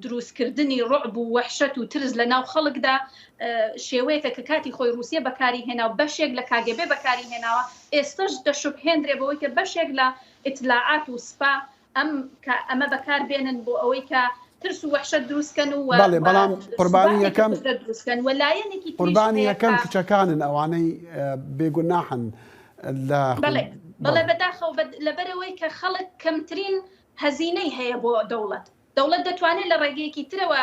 دروستکردنی ڕعب و وەحشەت و ترس لە ناو خەڵکدا شێوەیەکە کە کاتی خۆی رووسیە بەکاری هێنا و بەشێک لە کاگێبێ بەکاری هێناوە. ئێستش دەشوبهێنرێ بەوەی کە بەشێک لە ئیتلاعات و سپا ئەم کە ئەمە بەکار بێنن بۆ ئەوەی کە ترس و وەحشەت دروستکەن و بەڵێ، بەڵام قوربانی یەکەم دروستکەن و لایەنێکی قوربانی یەکەم کچەکانن، ئەوانەی بێگوناحن لە بەڵێ بەڵێ بەداخەوە لەبەرەوەی کە خەڵک کەمترین هەزینەی هەیە بۆ دەوڵەت. دەوڵەت دەتوانێت لە ڕێگەیەکی ترەوە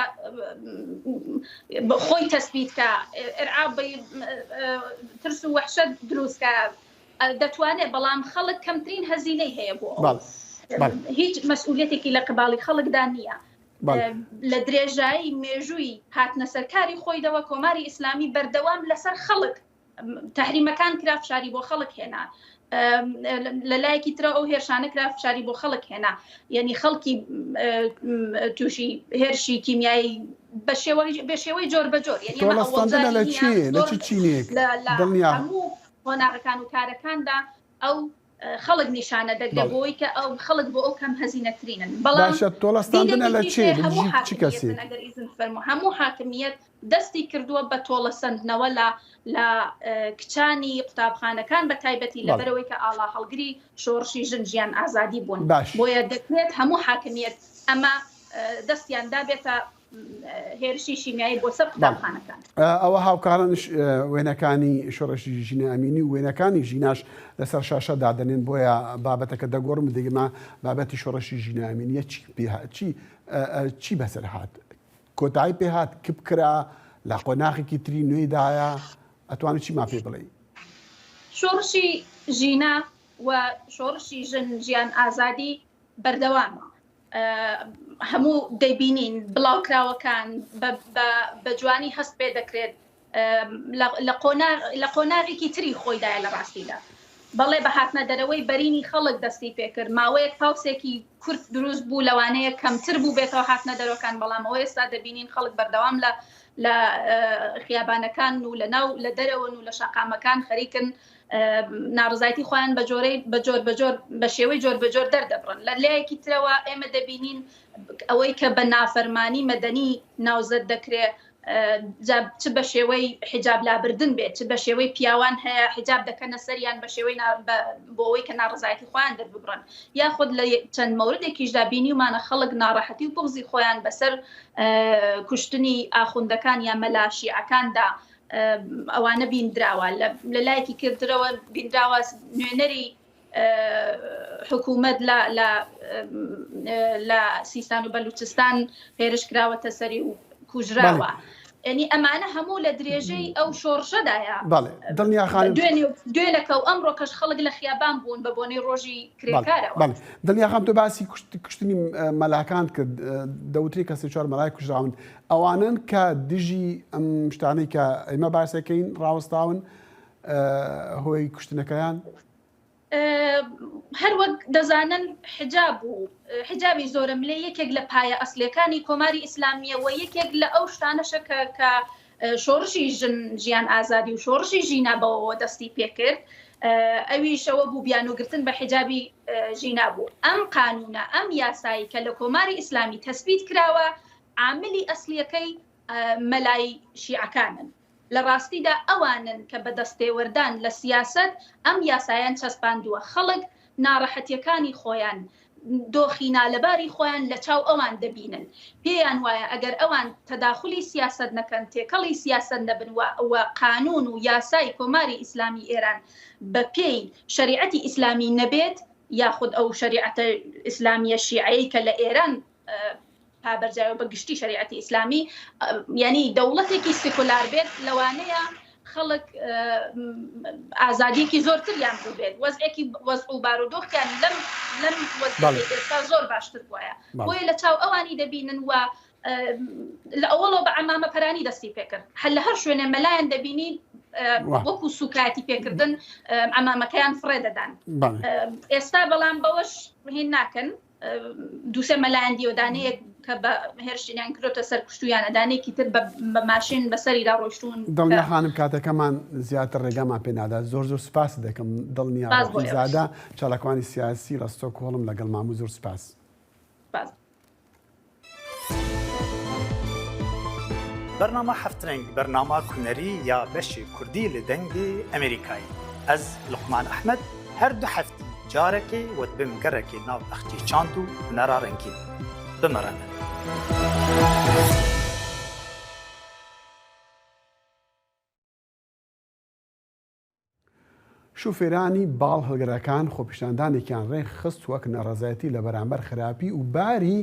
خۆی تەسبیت کە ئرعاب ترس و وەحشەت دروستکە دەتوانێت، بەڵام خەڵک کەمترین هەزینەی هەیە بۆ ئەو. هیچ مەسئولیەتێکی لە قباڵی خەڵکدا نییە. لە درێژایی مێژووی هاتنە سەرکاری خۆیدەوە کۆماری ئیسلامی بەردەوام لەسەر خەڵک تەحریمەکان کرا، فشاری بۆ خەڵک هێنا. لە لایەکی ترە ئەو هێرشانە کرا، فشاری بۆ خەڵک هێنا. یعنی خەڵکی تووشی هێرشی کیمیایی بە شێوەی بە شێوەی جۆر بە جۆر، یعنی ئەمە تۆڵەستاندنە لە ئەوەڵجاری نییە. چی؟ لە چ چینێک؟ لە لە دڵنیا. هەموو قۆناغەکان و کارەکاندا ئەو خەڵک نیشانە دەگرێت بەڵێ. بۆی کە ئەو خەڵک بۆ ئەو کەم هەزینەترینن. بەڵام باشە، تۆڵەستاندنە لە چێ؟ لە هەموو چی کەسێک؟ ئەگەر ئیزن فەرمو، هەموو حاکمیەت دەستی کردووە بە تۆڵەسەندنەوە لە لە کچانی قوتابخانەکان بە تایبەتی لەبەرەوەی کە ئاڵا هەڵگری شۆڕشی ژن ژیان ئازادی بوون. بۆیە دەکرێت هەموو حاکمیەت ئەمە دەستیان دابێتە هێرشی شیمیایی بۆ سەر قوتابخانەکان. ئەوە هاوکاران وێنەکانی شۆڕشی ژینە ئەمینی و وێنەکانی ژیناش لەسەر شاشە دادەنێن، بۆیە بابەتەکە دەگۆڕم و دەگەمە بابەتی شۆڕشی ژینە ئەمینیە چی پێ چی چی بەسەر هات؟ کۆتایی پێ هات، کپ کرا، لە قۆناغێکی تری نوێیدایە، ئەتوانێت چیمان پێ بڵێ؟ شۆڕشی ژینا و شۆڕشی ژن ژیان ئازادی بەردەوامە. هەموو دەیبینین بڵاوکراوەکان بە جوانی هەست پێ دەکرێت لە قۆناغێکی تری خۆیدایە لە ڕاستیدا. بەڵێ، بە هاتنە دەرەوەی بەرینی خەڵک دەستی پێکرد. ماوەیەک پاوسێکی کورت دروست بوو، لەوانەیە کەمتر بوو بێتەوە هاتنە دەرەوەکان، بەڵام ئەوە ئێستا دەبینین خەڵک بەردەوام لە لە خیابانەکان و لە ناو لە دەرەوەن و لە شەقامەکان خەریکن ناڕزایەتی خۆیان بە جۆرەی بە جۆر بە جۆر بە شێوەی جۆر بە جۆر دەردەبڕن. لە لایەکی ترەوە ئێمە دەبینین ئەوەی کە بە نافەرمانی مەدەنی ناوزەد دەکرێ، چ بە شێوەی حیجاب لابردن بێت، چ بە شێوەی پیاوان هەیە حیجاب دەکەنە سەریان بە شێوەی بۆ ئەوەی کە ناڕزایەتی خۆیان دەرببڕن. یاخود لە چەند مەوردێکیشدا بینیومانە خەڵک ناڕەحەتی و بغزی خۆیان بەسەر کوشتنی ئاخوندەکان یا مەلا شیعەکاندا ئەوانە بیندراوە. لە لایەکی کردرەوە بیندراوە نوێنەری حکوومەت لە لە لە سیستان و بەلوچستان هێرش کراوەتە سەری و کوژراوە. یعنی ئەمانە هەموو لە درێژەی ئەو شۆڕشەدایە. بەڵێ، دڵنیا خانم. دوێنێ دوێنەکە و ئەمڕۆکەش خەڵک لە خیابان بوون بە بۆنەی ڕۆژی کرێکارەوە. بەڵێ، دڵنیا خانم، تۆ باسی کوشتنی مەلاکان کرد، دەوتری کە سێ چوار مەلای کوژراون، ئەوانن کە دژی ئەم شتانەی کە ئێمە باسەکەین ڕاوەستاون هۆی کوشتنەکەیان؟ هەر وەک دەزانن حجاب و حجابی زۆرەملێ یەکێک لە پایە ئەسلەکانی کۆماری ئیسلامیە و یەکێک لە ئەو شتانەشە کە کە شۆڕشی ژن ژیان ئازادی و شۆڕشی ژینا بەوەوە دەستی پێکرد. ئەویش ئەوە بوو بیانوگرتن بە حجابی ژینا بوو. ئەم قانونە، ئەم یاسایی کە لە کۆماری ئیسلامی تەسبیت کراوە، عاملی ئەسلیەکەی مەلای شیعەکانن. لە ڕاستیدا ئەوانن کە بە دەستێوەردان لە سیاسەت ئەم یاسایان چەسپاندووە. خەڵک ناڕەحەتیەکانی خۆیان، دۆخی نالەباری خۆیان لە چاو ئەوان دەبینن. پێیان وایە ئەگەر ئەوان تەداخلی سیاسەت نەکەن، تێکەڵی سیاسەت نەبن و و قانون و یاسای کۆماری ئیسلامی ئێران بە پێی شەریعەتی ئیسلامی نەبێت، یاخود ئەو شەریعەتە ئیسلامیە شیعەیە کە لە ئێران پابەرجاوی و بە گشتی شەریعەتی ئیسلامی، ئە، یعنی دەوڵەتێکی سکولار بێت، لەوانەیە خەڵک، ئە، ئازادیەکی زۆرتریان بوو بێت، وەزعێکی، وەزع و بارودۆخیان لەم، لەم وەزعی بەڵێ. ئێستا زۆر باشتر بووایە. بەڵێ. بۆیە لە چاو ئەوانی دەبینن و، ئە، لە ئەوەڵەوە بە عەمامە پەرانی دەستی پێکرد. هەر لە هەر شوێنێ مەلایان دەبینی، ئە، وە. وەکو سوکایەتی پێکردن، ئە، عەمامەکەیان فڕێ دەدان. بەڵێ. ئە، ئێستا بەڵام بەوەش هین ناکەن. دووسێ مەلایەن دیوەدانەیەک کە بە هێرشینیان کردۆتە سەر کوشتویانە، دانەیەکی تر بە، بە ماشین بەسەریدا ڕۆیشتون. دڵنیا خانم، کاتەکەمان زیاتر ڕێگامان پێ نادا. زۆر زۆر سپاس دەکەم. دڵنیا سپاس بۆ ئێوەش. ڕەحیمزادە، چالاکوانی سیاسی لە ستۆکهۆڵم، لەگەڵ ماموو. زۆر سپاس. سپاس. بەرنامە هەفت رەنگ، بەرنامە هونەری یا بەشی کوردی لە دەنگی ئەمریکای. ئەز لوقمان ئەحمەد هەر دوو هەفتی جارەکێ وە دبم گەڕەکێ ناو بەختی چاند و هونەرا رەنگین. بمەڕەنە. شوفێرانی باڵ هەڵگرەکان خۆپیشاندانێکیان ڕێک خست وەک ناڕەزایەتی لە بەرامبەر خراپی و باری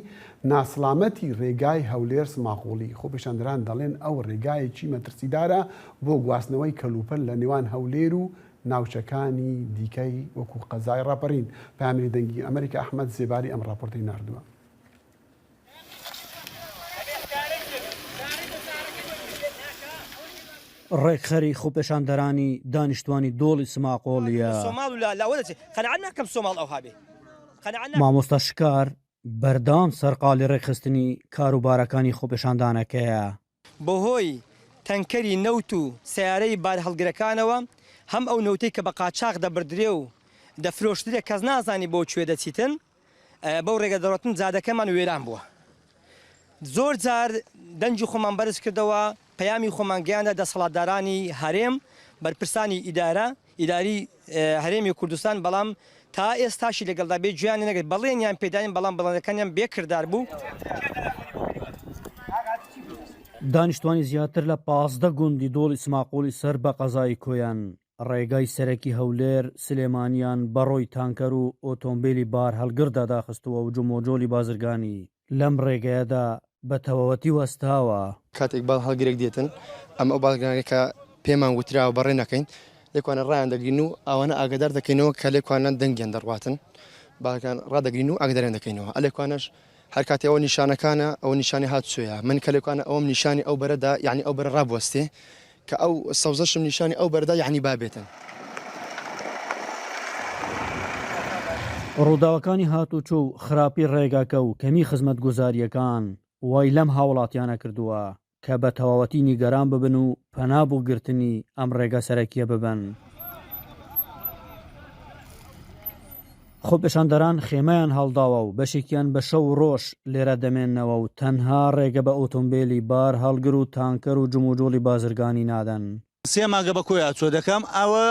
ناسڵامەتی ڕێگای هەولێر سماقۆڵی. خۆپیشاندەران دەڵێن ئەو ڕێگایەکی مەترسیدارە بۆ گواستنەوەی کەلوپەل لە نێوان هەولێر و ناوچەکانی دیکەی وەکو قەزای ڕاپەڕین. پامری دەنگی ئەمریکا ئەحمەد زێباری ئەم ڕاپۆرتی ناردووە. ڕێکخەری خۆپێشاندەرانی دانیشتوانی دۆڵی سماقۆڵیە. سۆماڵ و لا، لا، وەدەچێ. قەناعەت ناکەم سۆماڵ ئەوها بێ. قەناعەت ناکەم. مامۆستا شکار بەردەوام سەرقاڵی ڕێکخستنی کاروبارەکانی خۆپێشاندانەکەیە. بەهۆی تەنکەری نەوت و سیارەی بارهەڵگرەکانەوە هەم ئەو نەوتەی کە بە قاچاق دەبردرێ و دەفرۆشترێ کەس نازانی بۆ کوێ دەچیتن، ئە، بەو ڕێگە دەڕۆتن، جادەکەمان وێران بووە. زۆر جار دەنگی خۆمان بەرز کردەوە، پەیامی خۆمان گەیاندە دەسەڵاتدارانی هەرێم، بەرپرسانی ئیدارە، ئیداری، ئە، هەرێمی کوردستان، بەڵام تا ئێستاشی لەگەڵدا بێ گوێیان لێ نەگرت. بەڵێنیان پێداین، بەڵام بەڵێنەکانیان بێ کردار بوو. دانیشتوانی زیاتر لە پازدە گوندی دۆڵی سماقۆڵی سەر بە قەزای کۆیان ڕێگای سەرەکی هەولێر سلێمانیان بەڕۆی تانکەر و ئۆتۆمبیلی بار هەڵگردا داخستووە و جمۆجۆلی بازرگانی لەم ڕێگەیەدا بە تەواوەتی وەستاوە. کاتێک باڵ هەڵگرێک دێتن، ئەم ئەو باڵگرانەکە پێمان وتراوە بەڕێ نەکەین، لێکوانە ڕایان دەگرین و ئەوانە ئاگادار دەکەینەوە کە لێکوانە دەنگیان دەڕواتن. باڵگران ڕادەگرین و ئاگاداریان دەکەینەوە. ئەلێکوانەش هەر کاتێ ئەوە نیشانەکانە، ئەوە نیشانی هاتوچۆیە. من کە لێکوانە ئەوەم نیشانی ئەو بەرەدا، یعنی ئەو بەرە ڕابوەستێ، کە ئەو سەوزەشم نیشانی ئەو بەرەدا، یعنی بابێتن. ڕووداوەکانی هاتوچۆ و خراپی ڕێگاکە و کەمی خزمەتگوزاریەکان وای لەم هاوڵاتیانە کردووە کە بە تەواوەتی نیگەران ببن و پەنا بۆ گرتنی ئەم ڕێگە سەرەکیە ببەن. خۆپێشاندەران خێمەیان هەڵداوە و بەشێکیان بە شەو و ڕۆژ لێرە دەمێننەوە و تەنها ڕێگە بە ئۆتۆمبیلی بار هەڵگر و تانکەر و جموجۆڵی بازرگانی نادەن. سێ مانگە بە کۆیا چۆ دەکەم، ئەوە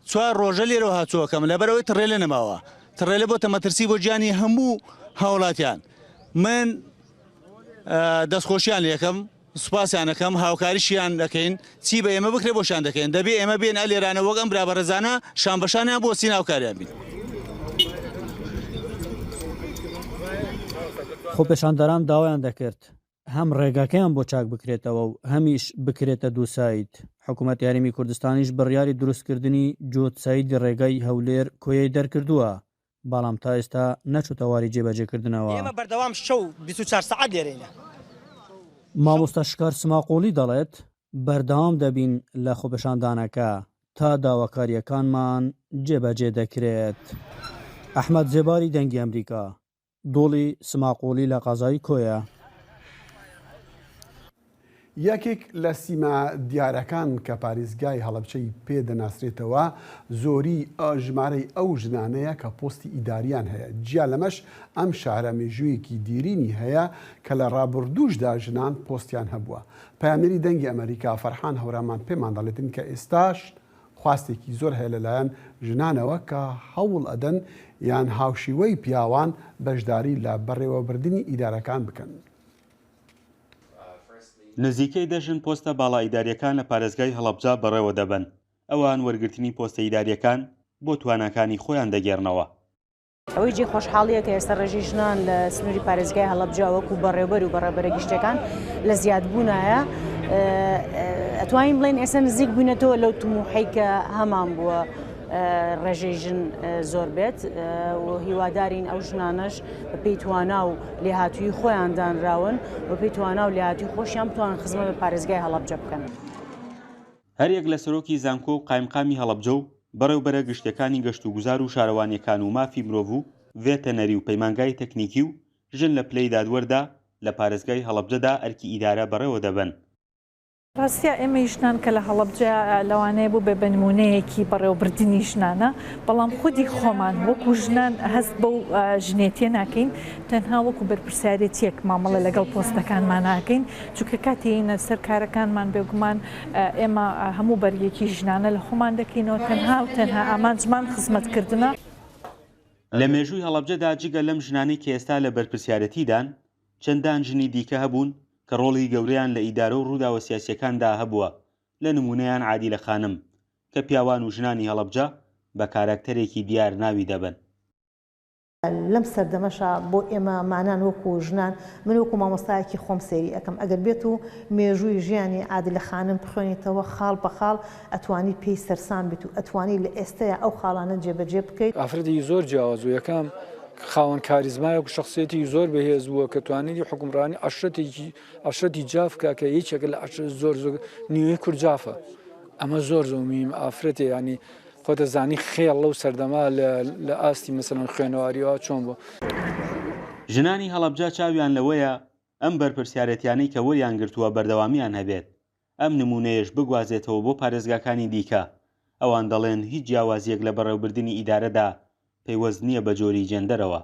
چوار ڕۆژە لێرەوە هاتووەکەم، لەبەرەوەی تڕێلە نەماوە. تڕێلە بۆتە مەترسی بۆ گیانی هەموو هاوڵاتیان. من، ئە، دەستخۆشیان لێکەم، سوپاسیان دەکەم، هاوکاریشیان دەکەین. چی بە ئێمە بکرێ بۆشان دەکەین. دەبێ ئێمە بێن ئە لێرانە وەک ئەم برا بەڕێزانە شان بەشانیان بۆ سین هاوکاریان بین. خۆپێشاندەران داوایان دەکرد هەم ڕێگاکەیان بۆ چاک بکرێتەوە و هەمیش بکرێتە دوو سایت. حکوومەتی هەرێمی کوردستانیش بڕیاری دروستکردنی جۆت سایدی ڕێگای هەولێر کۆیەی دەرکردووە، بەڵام تا ئێستا نەچووتە واری جێبەجێکردنەوە. ئێمە بەردەوام شەو بیست و چوار سەعات لێرەینە. مامۆستا شکار سماقۆڵی دەڵێت، بەردەوام دەبین لە خۆپێشاندانەکە تا داواکاریەکانمان جێبەجێ دەکرێت. ئەحمەد زێباری، دەنگی ئەمریکا، دۆڵی سماقۆڵی لە قەزای کۆیە. یەکێک لە سیما دیارەکان کە پارێزگای هەڵەبچەی پێ دەناسرێتەوە، زۆری ئا-، ژمارەی ئەو ژنانەیە کە پۆستی ئیداریان هەیە. جیا لەمەش ئەم شارە مێژوویەکی دیرینی هەیە کە لە ڕابردووشدا ژنان پۆستیان هەبووە. پەیامنێری دەنگی ئەمریکا فەرحان هەورامان پێمان دەڵێتن کە ئێستاش خواستێکی زۆر هەیە لەلایەن ژنانەوە کە هەوڵ ئەدەن یان هاوشیوەی پیاوان بەشداری لە بەڕێوەبردنی ئیدارەکان بکەن. نزیکەی دە ژن پۆستە باڵا ئیداریەکان لە پارێزگای هەڵەبجە بەڕێوە دەبەن. ئەوان وەرگرتنی پۆستە ئیداریەکان بۆ تواناکانی خۆیان دەگێڕنەوە. ئەوەی جێ خۆشحاڵیە کە ئێستا ڕێژەی ژنان لە سنووری پارێزگای هەڵەبجە وەکو بەڕێوەبەر و بەڕێوەبەرە گشتیەکان لە زیادبوونایە. ئە، ئە، ئەتوانین بڵێن ئێستا نزیک بووینەتەوە لەو تموحەی کە هەمان بووە، ئە، ڕێژەی ژن، ئە، زۆر بێت، ئە، و هیوادارین ئەو ژنانەش بە پێی توانا و لێهاتووی خۆیان دانراون، بە پێی توانا و لێهاتووی خۆشیان بتوانن خزمەت بە پارێزگای هەڵەبجە بکەن. هەر یەک لە سەرۆکی زانکۆ و قایمقامی هەڵەبجە و بەڕێوبەرە گشتیەکانی گەشت و گوزار و شارەوانیەکان و مافی مرۆڤ و ڤێتەنەری و پەیمانگای تەکنیکی و ژن لە پلەی دادوەردا لە پارێزگای هەڵەبجەدا ئەرکی ئیدارە بەڕێوە دەبەن. ڕاستە ئێمەی ژنان کە لە هەڵەبجە لەوانەیە بوو بێ بە نمونەیەکی بەڕێوەبردنی ژنانە، بەڵام خودی خۆمان وەکو ژنان هەست بەو ژنێتیە ناکەین، تەنها وەکو بەرپرسیارێتیەک مامەڵە لەگەڵ پۆستەکانمان ناکەین، چونکە کاتێ یەینە سەر کارەکانمان بێگومان ئێمە هەموو بەرگێکی ژنانە لە خۆمان دەکەینەوە، تەنها و تەنها ئامانجمان خزمەتکردنە. لە مێژووی هەڵەبجەدا جگە لەم ژنانەی کە ئێستا لە بەرپرسیارەتیدان، چەندان ژنی دیکە هەبوون کە ڕۆڵی گەورەیان لە ئیدارە و ڕووداوە سیاسیەکاندا هەبووە، لە نمونەیان عادیلە خانم، کە پیاوان و ژنانی هەڵەبجە بە کاراکتەرێکی دیار ناوی دەبەن. لەم سەردەمەشا بۆ ئێمە مانان وەکو ژنان، من وەکو مامۆستایەکی خۆم سەیری ئەکەم، ئەگەر بێت و مێژووی ژیانی عادیلە خانم بخوێنیتەوە خاڵ بە خاڵ، ئەتوانی پێی سەرسام بیت و ئەتوانی لە ئێستەیا ئەو خاڵانە جێبەجێ بکەیت. ئافرەتێکی زۆر جیاواز بوو، یەکەم خاوەن کاریزمایەک و شەخسیەتێکی زۆر بەهێز بووە کە توانیتی حوکمڕانی عەشرەتێکی عەشرەتی جاف بکا کە یەکێکە لە عەشرەت زۆر زۆر نیوەی کورد جافە. ئەمە زۆر زۆر مهمە ئافرەتێ یانی خۆتە زانی خێڵ لەو سەردەما لە لە ئاستی مەسەلەن خوێنەواریەوە چۆن بوو. ژنانی هەڵەبجە چاویان لەوەیە ئەم بەرپرسیارەتیانەی کە وەریان گرتووە بەردەوامیان هەبێت، ئەم نمونەیەش بگوازێتەوە بۆ پارێزگاکانی دیکە. ئەوان دەڵێن هیچ جیاوازیەک لە بەڕێوەبردنی ئیدارەدا پەیوەست نییە بە جۆری جێندەرەوە.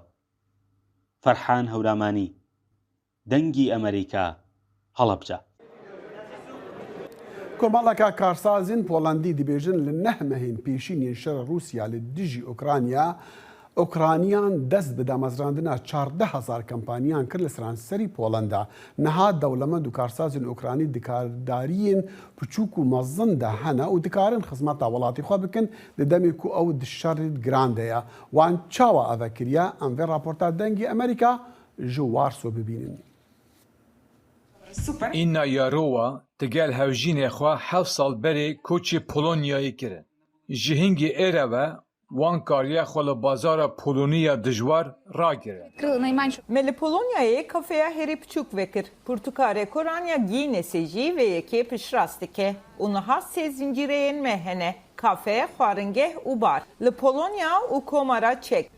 فەرحان هەورامانی، دەنگی ئەمەریکا، هەڵەبجە. کۆمەڵەکە کارسازین پۆڵەندی دەبێژن لە نەهمەهین پێشینیە شەر رووسیا لە دژی ئۆکرانیا، ئۆکرانیان دەست بە دامەزراندنا چاردە هەزار کەمپانیان کرد لە سرانسەری پۆڵەندا. نەها دەوڵەمەند و کارسازین ئۆکرانی دکارداریین بچووک و مەزندا هەنە و دکارن خزمەتا وڵاتی خۆ بکن لە دەمێک و ئەو دشەڕی گراندەیە. وان چاوە ئەڤە کریا؟ ئەم ڤێ راپۆرتا دەنگی ئەمریکا ji Warso bibînin. Înna Yarowa digel hevjînê xwe heft sal berê koçê Polonyayê kirin. Ji hingî êre ve wan kariye xwe li bazara Polonî ya dijwar ragirin. Me li Polonyayê kafeya herî piçûk vekir. Pirtûka rekoran ya Guinnessê jî vê yekê piştrast dike û niha sê zincîreyên me hene, kafe, xwaringeh û bar. Li Polonya û Komara Çek.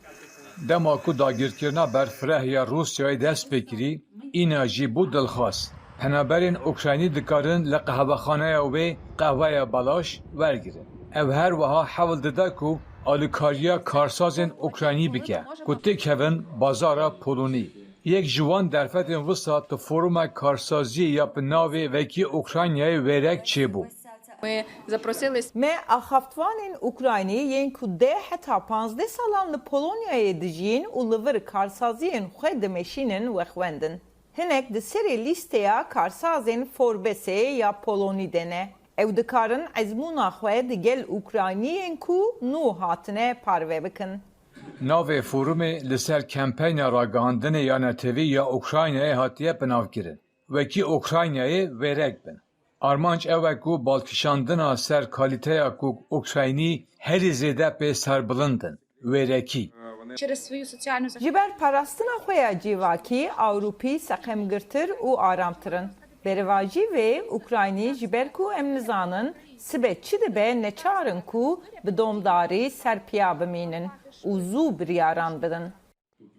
Dema ku dagirkirina berfireh ya Rûsyayê dest pê kirî, Îna jî bû dilxwaz. Penaberên Ukraynî dikarin li qehwexaneya wê qehweya belaş wergirin. Ew her wiha hewl dide ku alîkariya karsazên Ukraynî bike ku têkevin bazara Polonî. Yek ji wan derfetên wisa tu forumek karsaziyê ya bi navê Wekî Ukraynayê Wêrek çêbû. Me axaftvanên Ukraynî yên ku deh heta panzdeh salan li Polonyayê dijîn û li vir karsaziyên xwe dimeşînin wexwendin. Hinek di serê lîsteya karsazên Forbesê ya Polonî de ne. Ew dikarin ezmûna xwe digel Ukrayniyên ku nû hatine parve bikin. Navê forumê li ser kempeyna ragihandinê ya netewî ya Ukraynayê hatiye binavkirin. Wekî Ukraynayê wêrek bin. Armanc ew e ku balkişandina ser kalîteya ku Ukraynî herî zêde pê serbilind in, wêrekî. Ji ber parastina xwe ya civakî, Ewropî seqemgirtir û aramtir in. Berevajî vê, Ukraynî ji ber ku em nizanin sibe çi dibe, neçar in ku bi domdarî serpiya bimînin û zû biryaran bidin.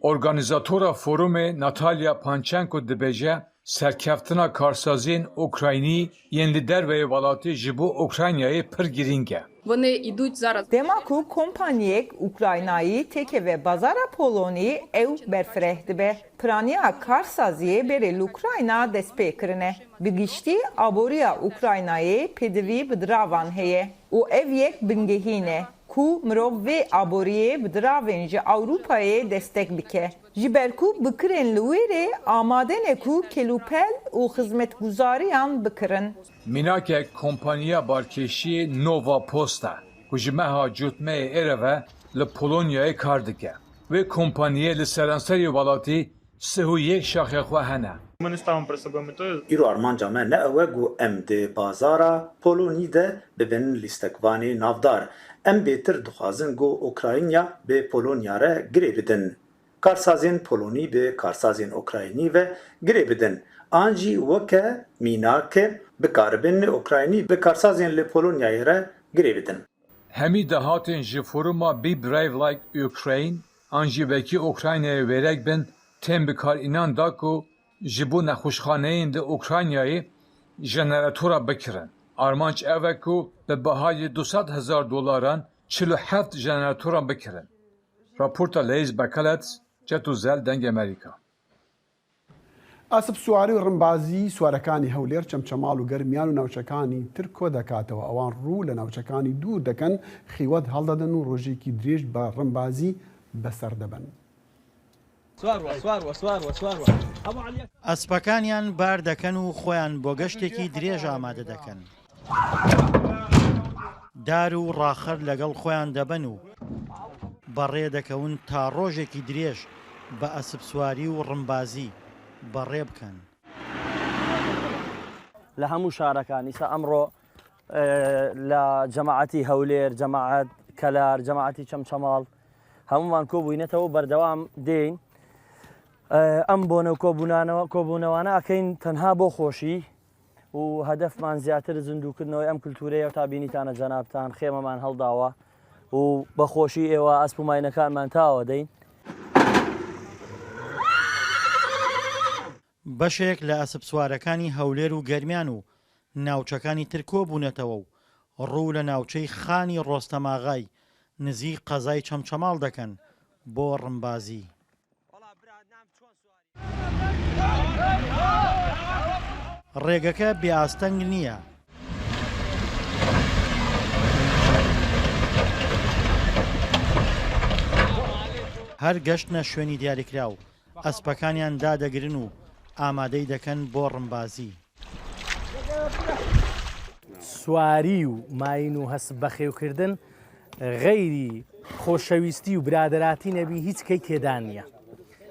Organîzatora forumê Natalya Panchenko dibêje, serkeftina karsaziyên Ukraynî yên li derveyê welatê ji bo Ukraynayê pir girîng e. Dema ku kompaniyek Ukraynayî têkeve bazara Polonî, ew berfireh dibe. Piraniya karsaziyê berê li Ukrayna dest pê kirine. Bi giştî aboriya Ukraynayê pêdivî bi diravan heye û ev yek bingehîn e ku mirov vê aboriyê bi diravên ji Ewropayê destek bike. Ji ber ku bikirên li wê rê amade ne ku kelûpel û xizmetguzariyan bikirin. Mînakek kompaniya barkêşiyê Nova Posta ku ji meha cotmeyê êre ve li Polonyayê kar dike. Wê kompaniyê li seranserê welatî sih û yek şaxê xwe hene. Îro armanca me ne ew e ku em di bazara Polonî de bibin lîstekvanê navdar. Em bêtir dixwazin ku Ukrayna bi Polonya re girê bidin. Karsazên Polonî bi karsazên Ukraynî ve girê bidin. An jî weke mînak bikaribin Ukraynî bi karsazên li Polonyayê re girê bidin. Hemî dahatên ji foruma Be Brave Like Ukraine an jî Wekî Ukraynayê wêrek bin tên bikar înan da ku ji bo nexweşxaneyên li Ukraynayê jeneratora bikirin. Armanc ev e ku bi bahayê du sed hezar dolaran çil û heft jeneratora bikirin. Raporta Leîz Bekelet, Çet û Zel, Dengê Amerîka. Esp سواری و ڕمبازی سوارەکانی هەولێر، چەمچەماڵ و گەرمیان و ناوچەکانی تر کۆ دەکاتەوە. ئەوان ڕوو لە ناوچەکانی دوور دەکەن، خیوەت هەڵدەدەن و ڕۆژێکی درێژ بە ڕمبازی بەسەر دەبەن. ئەسپەکانیان بار دەکەن و خۆیان بۆ گەشتێکی درێژ ئامادە دەکەن. دار و ڕاخەر لەگەڵ خۆیان دەبەن و بەڕێ دەکەون تا ڕۆژێکی درێژ بە ئەسپسواری و ڕمبازی بەڕێ بکەن. لە هەموو شارەکان ئیسا ئەمڕۆ لە جەماعەتی هەولێر، جەماعەت کەلار، جەماعەتی چەمچەماڵ، هەموومان کۆبووینەتەوە و بەردەوام دێین. ئەم بۆنە و کۆبوونانەوە کۆبوونەوانە ئەکەین تەنها بۆ خۆشی و هەدەفمان زیاتر زیندووکردنەوەی ئەم کولتورەیە و تا بینیتانە جەنابتان خێمەمان هەڵداوە و بە خۆشی ئێوە ئەسپ و ماینەکانمان تاوە دەین. بەشێک لە ئەسپسوارەکانی هەولێر و گەرمیان و ناوچەکانی تر کۆبوونەتەوە و ڕوو لە ناوچەی خانی ڕۆستەماغای نزیک قەزای چەمچەماڵ دەکەن بۆ ڕمبازی. ڕێگەکە بێئاستەنگ نییە. هەر گەشتنە شوێنی دیاریکراو، ئەسپەکانیان دادەگرن و ئامادەی دەکەن بۆ ڕمبازی. سواری و ماین و هەسپ بەخێوکردن غەیری خۆشەویستی و برادەراتی نەبی هیچ کەی تێدا نییە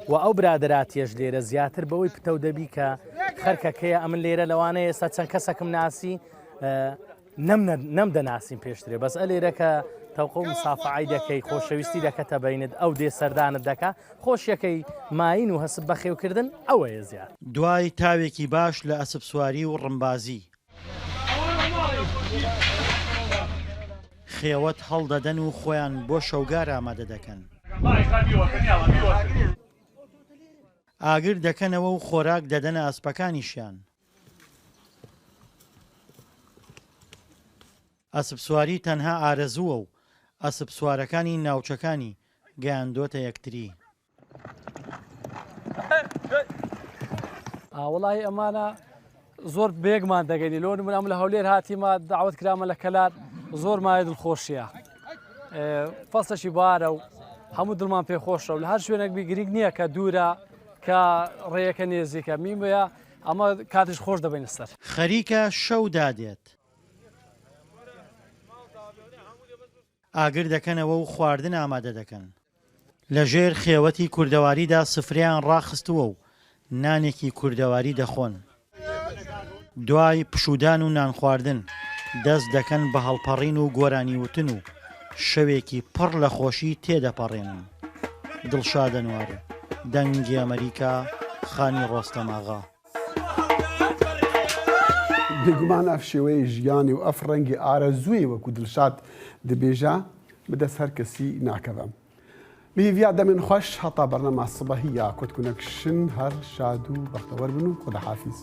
و ئەو برادەراتیەش لێرە زیاتر بەوەی پتەو دەبی کە خەرکەکەیە ئەمن لێرە لەوانەیە ئێستا چەند کەسەکم ناسی نەم دەناسین پێشترێ بەس ئەلێرە کە تەوقە و مسافەعی دەکەی خۆشەویستی دەکەتە بەینت ئەو دێ سەردانت دەکا خۆشیەکەی ماین و هەسپ بەخێوکردن ئەوەیە زیاد. دوای تاوێکی باش لە ئەسپسواری و ڕمبازی، خێوەت هەڵدەدەن و خۆیان بۆ شەوگار ئامادە دەکەن. ئاگر دەکەنەوە و خۆراک دەدەنە ئەسپەکانیشیان. ئەسپسواری تەنها ئارەزووە و ئەسپسوارەکانی ناوچەکانی گەیاندۆتە یەکتری. ئاوەڵی ئەمانە زۆر بێگمان دەگەنی لۆن من ئەم لە هەولێر هاتیمە داوت کرامە لە کەلار زۆر مایە دڵخۆشیە فەسەشی بارە و هەموو دڵمان پێ خۆشە و لە هەر شوێنێک بی گرنگ نییە کە دوورە کە ڕێیەکە نێزیکە میمەیە ئەمە کاتش خۆش دەبین سەر. خەریکە شەو دادێت. ئاگر دەکەنەوە و خواردن ئامادە دەکەن. لە ژێر خێوەتی کوردەواریدا سفرەیان ڕاخستووە و نانێکی کوردەواری دەخۆن. دوای پشوودان و نان خواردن دەست دەکەن بە هەڵپەڕین و گۆرانی وتن و شەوێکی پڕ لە خۆشی تێدەپەڕێنن. دڵشاد ئەنوار، دەنگی ئەمریکا، خانی ڕۆستەم ئاغا. بێگومان ئەف شێوەیەی ژیانی و ئەف ڕەنگی ئارەزووی وەکو دڵشاد دەبێژە بەدەست هەر کەسی ناکەوە. بە هیڤیا دەمێن خوەش هەتا بەرنەما سبەهی یا کۆتکونەکشن هەر شاد و بەختەوەر بن و خوداحافیز.